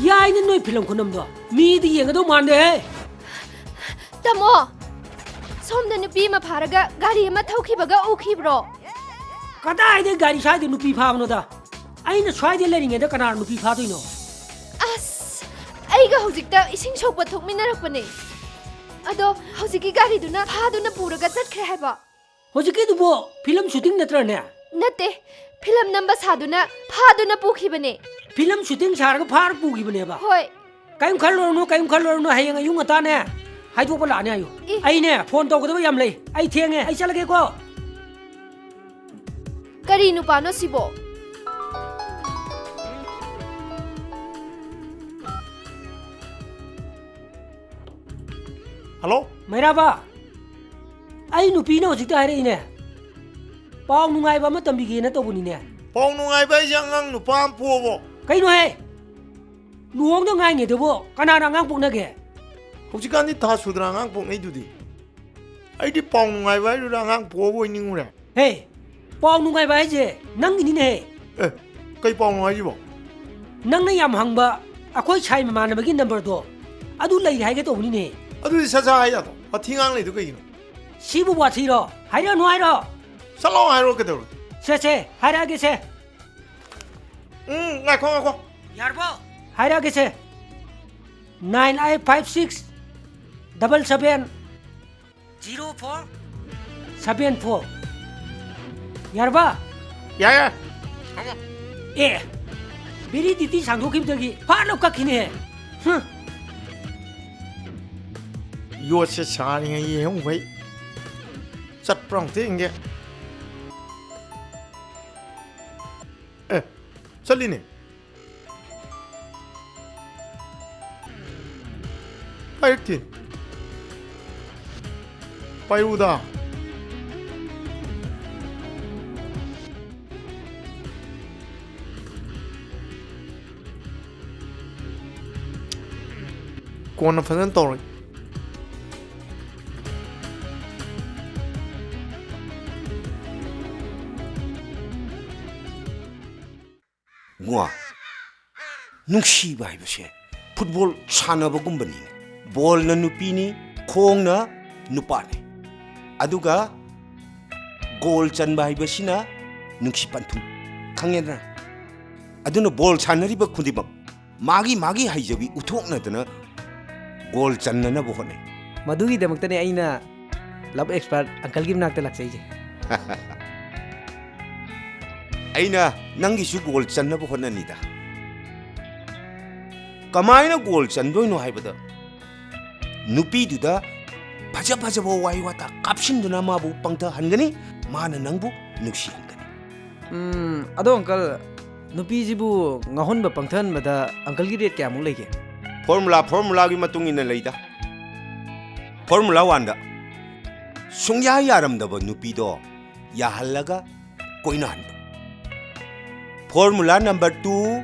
ꯌꯥꯏꯅꯦ ꯅꯣꯏ ꯐꯤꯂꯝ ꯈꯨꯅꯝꯗꯣ꯫ ꯃꯤꯗꯤ ꯌꯦꯡꯒꯗꯧ ꯃꯥꯟꯗꯦꯍꯦ꯫ ꯇꯥꯃꯣ, ꯁꯣꯝꯗ ꯅꯨꯄꯤ ꯑꯃ ꯐꯥꯔꯒ ꯒꯥꯔꯤ ꯑꯃ ꯊꯧꯈꯤꯕꯒ ꯎꯈꯤꯕ꯭ꯔꯣ? ꯀꯗꯥꯏꯗꯩ ꯒꯥꯔꯤ ꯁ꯭ꯋꯥꯏꯗ ꯅꯨꯄꯤ ꯐꯥꯕꯅꯣꯗ? ꯑꯩꯅ ꯁ꯭ꯋꯥꯏꯗ ꯂꯩꯔꯤꯉꯩꯗ ꯀꯅꯥꯅ ꯅꯨꯄꯤ ꯐꯥꯗꯣꯏꯅꯣ? ꯑꯁ, ꯑꯩꯒ ꯍꯧꯖꯤꯛꯇ ꯏꯁꯤꯡ ꯁꯣꯛꯄ ꯊꯣꯛꯃꯤꯟꯅꯔꯛꯄꯅꯦ꯫ ꯑꯗꯣ ꯍꯧꯖꯤꯛꯀꯤ ꯒꯥꯔꯤꯗꯨꯅ ꯐꯥꯗꯨꯅ ꯄꯨꯔꯒ ꯆꯠꯈ꯭ꯔꯦ ꯍꯥꯏꯕ꯫ ꯍꯧꯖꯤꯛꯀꯤꯗꯨꯕꯨ ꯐꯤꯂꯝ ꯁꯨꯇꯤꯡ ꯅꯠꯇ꯭ꯔꯅꯦ? ꯅꯠꯇꯦ, ꯐꯤꯂꯝ ꯅꯝꯕ ꯁꯥꯗꯨꯅ ꯐꯥꯗꯨꯅ ꯄꯨꯈꯤꯕꯅꯦ꯫ ꯐꯤꯂꯝ ꯁꯨꯇꯤꯡ ꯁꯥꯔꯒ ꯐꯥꯔ ꯄꯨꯈꯤꯕꯅꯦꯕ? ꯍꯣꯏ꯫ ꯀꯔꯤꯝ ꯈꯜꯂꯨꯔꯅꯨ, ꯀꯔꯤꯝ ꯈꯜꯂꯨꯔꯅꯨ, ꯍꯌꯦꯡ ꯑꯌꯨꯛ ꯉꯟꯇꯥꯅꯦ ꯍꯥꯏꯗꯣꯛꯄ ꯂꯥꯛꯑꯅꯤ ꯍꯥꯏꯌꯨ꯫ ꯑꯦ꯫ ꯑꯩꯅꯦ ꯐꯣꯟ ꯇꯧꯒꯗꯕ ꯌꯥꯝ ꯂꯩ, ꯑꯩ ꯊꯦꯡꯉꯦ, ꯑꯩ ꯆꯠꯂꯒꯦꯀꯣ꯫ ꯀꯔꯤ ꯅꯨꯄꯥꯅꯣ ꯁꯤꯕꯣ? ꯍꯜꯂꯣ? ꯃꯩꯔꯥꯕ, ꯑꯩ ꯅꯨꯄꯤꯅ ꯍꯧꯖꯤꯛꯇ ꯍꯥꯏꯔꯛꯏꯅꯦ꯫ ꯄꯥꯎ ꯅꯨꯡꯉꯥꯏꯕ ꯑꯃ ꯇꯝꯕꯤꯒꯦꯅ ꯇꯧꯕꯅꯤꯅꯦ꯫ ꯄꯥꯎ ꯅꯨꯡꯉꯥꯏꯕ ꯍꯥꯏꯁꯦ ꯑꯉꯥꯡ ꯅꯨꯄꯥ ꯑꯃ ꯄꯣꯛꯑꯕꯣ? ꯀꯩꯅꯣꯍꯦ? ꯂꯨꯍꯣꯡꯗ ꯉꯥꯏꯉꯩꯗꯕꯨ ꯀꯅꯥꯅ ꯑꯉꯥꯡ ꯄꯣꯛꯅꯒꯦ? ꯍꯧꯖꯤꯛꯀꯥꯟꯗꯤ ꯊꯥ ꯁꯨꯗꯅ ꯑꯉꯥꯡ ꯄꯣꯛꯅꯩꯗꯨꯗꯤ꯫ ꯑꯩꯗꯤ ꯄꯥꯎ ꯅꯨꯡꯉꯥꯏꯕ ꯍꯥꯏꯔꯨꯔꯥ ꯑꯉꯥꯡ ꯄꯣꯛꯑꯕꯣꯏ ꯅꯤꯡꯉꯨꯔꯦ꯫ ꯍꯦ, ꯄꯥꯎ ꯅꯨꯡꯉꯥꯏꯕ ꯍꯥꯏꯁꯦ ꯅꯪꯒꯤꯅꯤꯅꯦꯍꯦ꯫ ꯑꯦ, ꯀꯩ ꯄꯥꯎꯅꯣ ꯍꯥꯏꯁꯤꯕꯣ? ꯅꯪꯅ ꯌꯥꯝ ꯍꯪꯕ ꯑꯩꯈꯣꯏ ꯁꯥꯏ ꯃꯃꯥꯟꯅꯕꯒꯤ ꯅꯝꯕꯔꯗꯣ ꯑꯗꯨ ꯂꯩꯔꯦ ꯍꯥꯏꯒꯦ ꯇꯧꯕꯅꯤꯅꯦ꯫ ꯑꯗꯨꯗꯤ ꯁꯠ ꯁꯠ ꯍꯥꯏ ꯌꯥꯗ꯭ꯔꯣ? ꯋꯥꯊꯤ ꯉꯥꯡ ꯂꯩꯗꯣ ꯀꯩꯒꯤꯅꯣ? ꯁꯤꯕꯨ ꯋꯥꯊꯤꯔꯣ? ꯍꯥꯏꯔꯛꯑꯅꯨ ꯍꯥꯏꯔꯣ? ꯆꯠꯂꯣ ꯍꯥꯏꯔꯣ ꯀꯩꯗꯧꯔꯒꯦ? ꯁꯦ, ꯁꯦ, ꯍꯥꯏꯔꯛꯑꯒꯦꯁꯦ꯫ ꯎꯝ, ꯉꯥꯏꯈꯣ, ꯉꯥꯏꯈꯣ꯫ ꯌꯥꯔꯕꯣ? ꯍꯥꯏꯔꯛꯑꯒꯦꯁꯦ꯫ Nine eight five six double seven zero four seven four꯫ ꯌꯥꯔꯕ? ꯌꯥꯏ, ꯌꯥꯏ꯫ ꯑꯦ, validity ꯁꯥꯡꯗꯣꯛꯈꯤꯕꯗꯒꯤ ꯐꯠ ꯂꯥꯎ ꯀꯛꯈꯤꯅꯦ꯫ ꯍꯨꯝ꯫ ꯌꯣꯠꯁꯦ ꯁꯥꯔꯤꯉꯩ ꯌꯦꯡꯍꯧꯕꯩ ꯆꯠꯄ꯭ꯔꯥ ꯑꯃꯨꯛꯇ ꯌꯦꯡꯒꯦ꯫ ꯑꯦ, ꯆꯠꯂꯤꯅꯦ꯫ ꯄꯥꯏꯔꯛꯇꯦ꯫ ꯄꯥꯏꯔꯛꯎꯗ꯫ ꯀꯣꯟꯅ ꯐꯖꯅ ꯇꯧꯔꯒꯦ꯫ ꯉꯣ, ꯅꯨꯡꯁꯤꯕ ꯍꯥꯏꯕꯁꯦ ꯐꯨꯠꯕꯣꯜ ꯁꯥꯟꯅꯕꯒꯨꯝꯕꯅꯤꯅꯦ꯫ ꯕꯣꯜꯅ ꯅꯨꯄꯤꯅꯤ, ꯈꯣꯡꯅ ꯅꯨꯄꯥꯅꯤ꯫ ꯑꯗꯨꯒ ꯒꯣꯜ ꯆꯟꯕ ꯍꯥꯏꯕꯁꯤꯅ ꯅꯨꯡꯁꯤ ꯄꯟꯊꯨꯡ꯫ ꯈꯪꯉꯦꯗꯅ? ꯑꯗꯨꯅ ꯕꯣꯜ ꯁꯥꯟꯅꯔꯤꯕ ꯈꯨꯗꯤꯡꯃꯛ ꯃꯥꯒꯤ ꯃꯥꯒꯤ ꯍꯩꯖꯕꯤ ꯎꯠꯊꯣꯛꯅꯗꯅ ꯒꯣꯜ ꯆꯟꯅꯅꯕ ꯍꯣꯠꯅꯩ꯫ ꯃꯗꯨꯒꯤꯗꯃꯛꯇꯅꯦ ꯑꯩꯅ ꯂꯞ ꯑꯦꯛꯁꯄꯔꯠ ꯑꯪꯀꯜꯒꯤ ꯃꯅꯥꯛꯇ ꯂꯥꯛꯆꯩꯁꯦ꯫ ꯑꯩꯅ ꯅꯪꯒꯤꯁꯨ ꯒꯣꯜ ꯆꯟꯅꯕ ꯍꯣꯠꯅꯅꯤꯗ꯫ ꯀꯃꯥꯏꯅ ꯒꯣꯜ ꯆꯟꯗꯣꯏꯅꯣ ꯍꯥꯏꯕꯗ, ꯅꯨꯄꯤꯗꯨꯗ ꯐꯖ ꯐꯖꯕ ꯋꯥꯍꯩ ꯋꯥꯇꯥ ꯀꯥꯞꯁꯤꯟꯗꯨꯅ ꯃꯥꯕꯨ ꯄꯪꯊꯍꯟꯒꯅꯤ, ꯃꯥꯅ ꯅꯪꯕꯨ ꯅꯨꯡꯁꯤꯍꯟꯒꯅꯤ꯫ ꯎꯝ, ꯑꯗꯣ uncle, ꯅꯨꯄꯤꯁꯤꯕꯨ ꯉꯥꯎꯍꯟꯕ ꯄꯪꯊꯍꯟꯕꯗ uncleꯒꯤ rate ꯀꯌꯥꯃꯨꯛ ꯂꯩꯒꯦ? Formula, formulaꯒꯤ ꯃꯇꯨꯡ ꯏꯟꯅ ꯂꯩꯗ꯫ Formula oneꯗ ꯁꯨꯡꯌꯥ ꯌꯥꯔꯝꯗꯕ ꯅꯨꯄꯤꯗꯣ ꯌꯥꯍꯜꯂꯒ ꯀꯣꯏꯅꯍꯟꯕ꯫ Formula number two,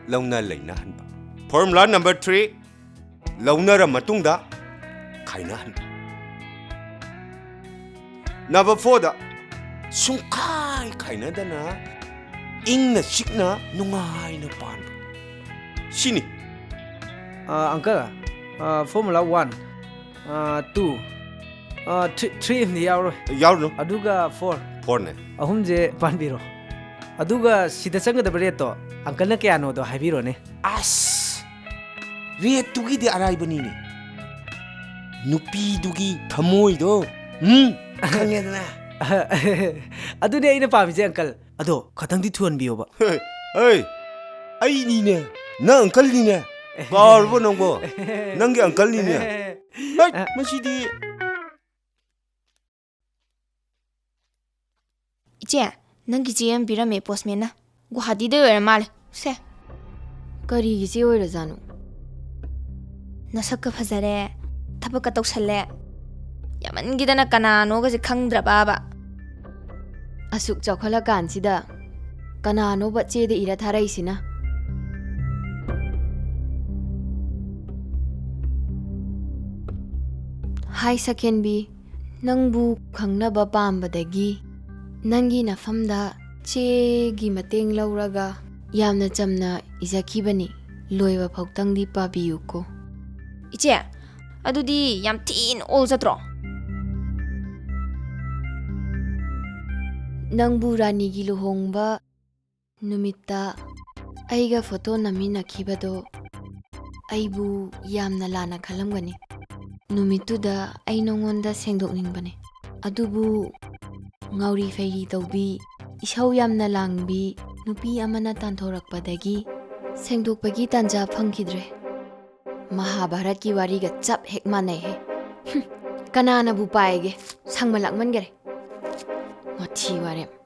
ꯂꯧꯅ ꯂꯩꯅꯍꯟꯕ꯫ Formula number three, ꯂꯧꯅꯔ ꯃꯇꯨꯡꯗ ꯈꯥꯏꯅꯍꯟꯕ꯫ Number fourꯗ ꯁꯨꯡꯈꯥꯏ ꯈꯥꯏꯅꯗꯅ ꯏꯪꯅ ꯆꯤꯛꯅ ꯅꯨꯡꯉꯥꯏꯅ ꯄꯥꯟꯕ꯫ ꯁꯤꯅꯤ꯫ ꯑ, uncle, ꯑ, formula one, ꯑ, two, ꯑ, three, three ꯑꯃꯗꯤ ꯌꯥꯎꯔꯣꯏ꯫ ꯌꯥꯎꯔꯨꯅꯨ꯫ ꯑꯗꯨꯒ four꯫ Fourꯅꯦ꯫ ꯑꯍꯨꯝꯁꯦ ꯄꯥꯟꯕꯤꯔꯣ꯫ ꯑꯗꯨꯒ ꯁꯤꯗ ꯆꯪꯒꯗꯕ rateꯇꯣ uncleꯅ ꯀꯌꯥꯅꯣꯗꯣ ꯍꯥꯏꯕꯤꯔꯣꯅꯦ꯫ ꯑꯁ! Rateꯇꯨꯒꯤꯗꯤ ꯑꯔꯥꯏꯕꯅꯤꯅꯦ꯫ ꯅꯨꯄꯤꯗꯨꯒꯤ ꯊꯃꯣꯏꯗꯣ, ꯎꯝ, ꯈꯪꯉꯦꯗꯅ꯫ ꯑꯗꯨꯅꯦ ꯑꯩꯅ ꯄꯥꯝꯃꯤꯁꯦ, uncle꯫ ꯑꯗꯣ ꯈꯇꯪꯗꯤ ꯊꯨꯍꯟꯕꯤꯌꯣꯕ꯫ ꯍꯦ, ꯍꯦ, ꯑꯩꯅꯤꯅꯦ, ꯅꯪ uncleꯅꯤꯅꯦ꯫ ꯀꯥꯎꯔꯕꯣ ꯅꯪꯕꯣ? ꯅꯪꯒꯤ uncleꯅꯤꯅꯦ꯫ ꯍꯦ, ꯃꯁꯤꯗꯤ꯫ ꯏꯆꯦ, ꯅꯪꯒꯤ ꯆꯦ ꯑꯃ ꯄꯤꯔꯝꯃꯦ postmanꯅ꯫ ꯒꯨꯋꯥꯍꯥꯇꯤꯗꯩ ꯑꯣꯏꯔ ꯃꯥꯜꯂꯦ꯫ ꯁꯦ꯫ ꯀꯔꯤꯒꯤ ꯆꯦ ꯑꯣꯏꯔꯖꯥꯠꯅꯣ? ꯅꯁꯛꯀ ꯐꯖꯔꯦ, ꯊꯕꯛꯀ ꯇꯧꯁꯜꯂꯦ꯫ ꯌꯥꯝꯃꯟꯈꯤꯗꯅ ꯀꯅꯥꯅꯣꯒꯁꯦ ꯈꯪꯗ꯭ꯔꯕꯕ꯫ ꯑꯁꯨꯛ ꯆꯥꯎꯈꯠꯂꯀꯥꯟꯁꯤꯗ ꯀꯅꯥꯅꯣꯕ ꯆꯦꯗ ꯏꯔ ꯊꯥꯔꯛꯏꯁꯤꯅ? ꯍꯥꯏ ꯁꯛꯍꯦꯟꯕꯤ, ꯅꯪꯕꯨ ꯈꯪꯅꯕ ꯄꯥꯝꯕꯗꯒꯤ ꯅꯪꯒꯤ ꯅꯐꯝꯗ ꯆꯦꯒꯤ ꯃꯇꯦꯡ ꯂꯧꯔꯒ ꯌꯥꯝꯅ ꯆꯝꯅ ꯏꯖꯈꯤꯕꯅꯤ꯫ ꯂꯣꯏꯕ ꯐꯥꯎꯇꯪꯗꯤ ꯄꯥꯕꯤꯌꯨꯀꯣ꯫ ꯏꯆꯦ, ꯑꯗꯨꯗꯤ ꯌꯥꯝ ꯊꯤꯅ ꯑꯣꯜ ꯆꯠꯇ꯭ꯔꯣ? ꯅꯪꯕꯨ ꯔꯥꯅꯤꯒꯤ ꯂꯨꯍꯣꯡꯕ ꯅꯨꯃꯤꯠꯇ ꯑꯩꯒ photo ꯅꯝꯃꯤꯟꯅꯈꯤꯕꯗꯣ ꯑꯩꯕꯨ ꯌꯥꯝꯅ ꯂꯥꯟꯅ ꯈꯜꯂꯝꯒꯅꯤ꯫ ꯅꯨꯃꯤꯠꯇꯨꯗ ꯑꯩ ꯅꯉꯣꯟꯗ ꯁꯦꯡꯗꯣꯛꯅꯤꯡꯕꯅꯦ꯫ ꯑꯗꯨꯕꯨ ꯉꯥꯎꯔꯤ ꯐꯩꯔꯤ ꯇꯧꯕꯤ, ꯏꯁꯧ ꯌꯥꯝꯅ ꯂꯥꯡꯕꯤ ꯅꯨꯄꯤ ꯑꯃꯅ ꯇꯥꯟꯊꯣꯔꯛꯄꯗꯒꯤ ꯁꯦꯡꯗꯣꯛꯄꯒꯤ ꯇꯥꯟꯖꯥ ꯐꯪꯈꯤꯗ꯭ꯔꯦ꯫ ꯃꯍꯥꯚꯥꯔꯠꯀꯤ ꯋꯥꯔꯤꯒ ꯆꯞ ꯍꯦꯛ ꯃꯥꯟꯅꯩꯍꯦ꯫ ꯍꯨꯝ, ꯀꯅꯥꯅꯕꯨ ꯄꯥꯏꯒꯦ? ꯁꯪꯕ ꯂꯥꯛꯃꯟꯈꯔꯦ꯫ ꯋꯥꯊꯤ ꯋꯥꯔꯦꯝ꯫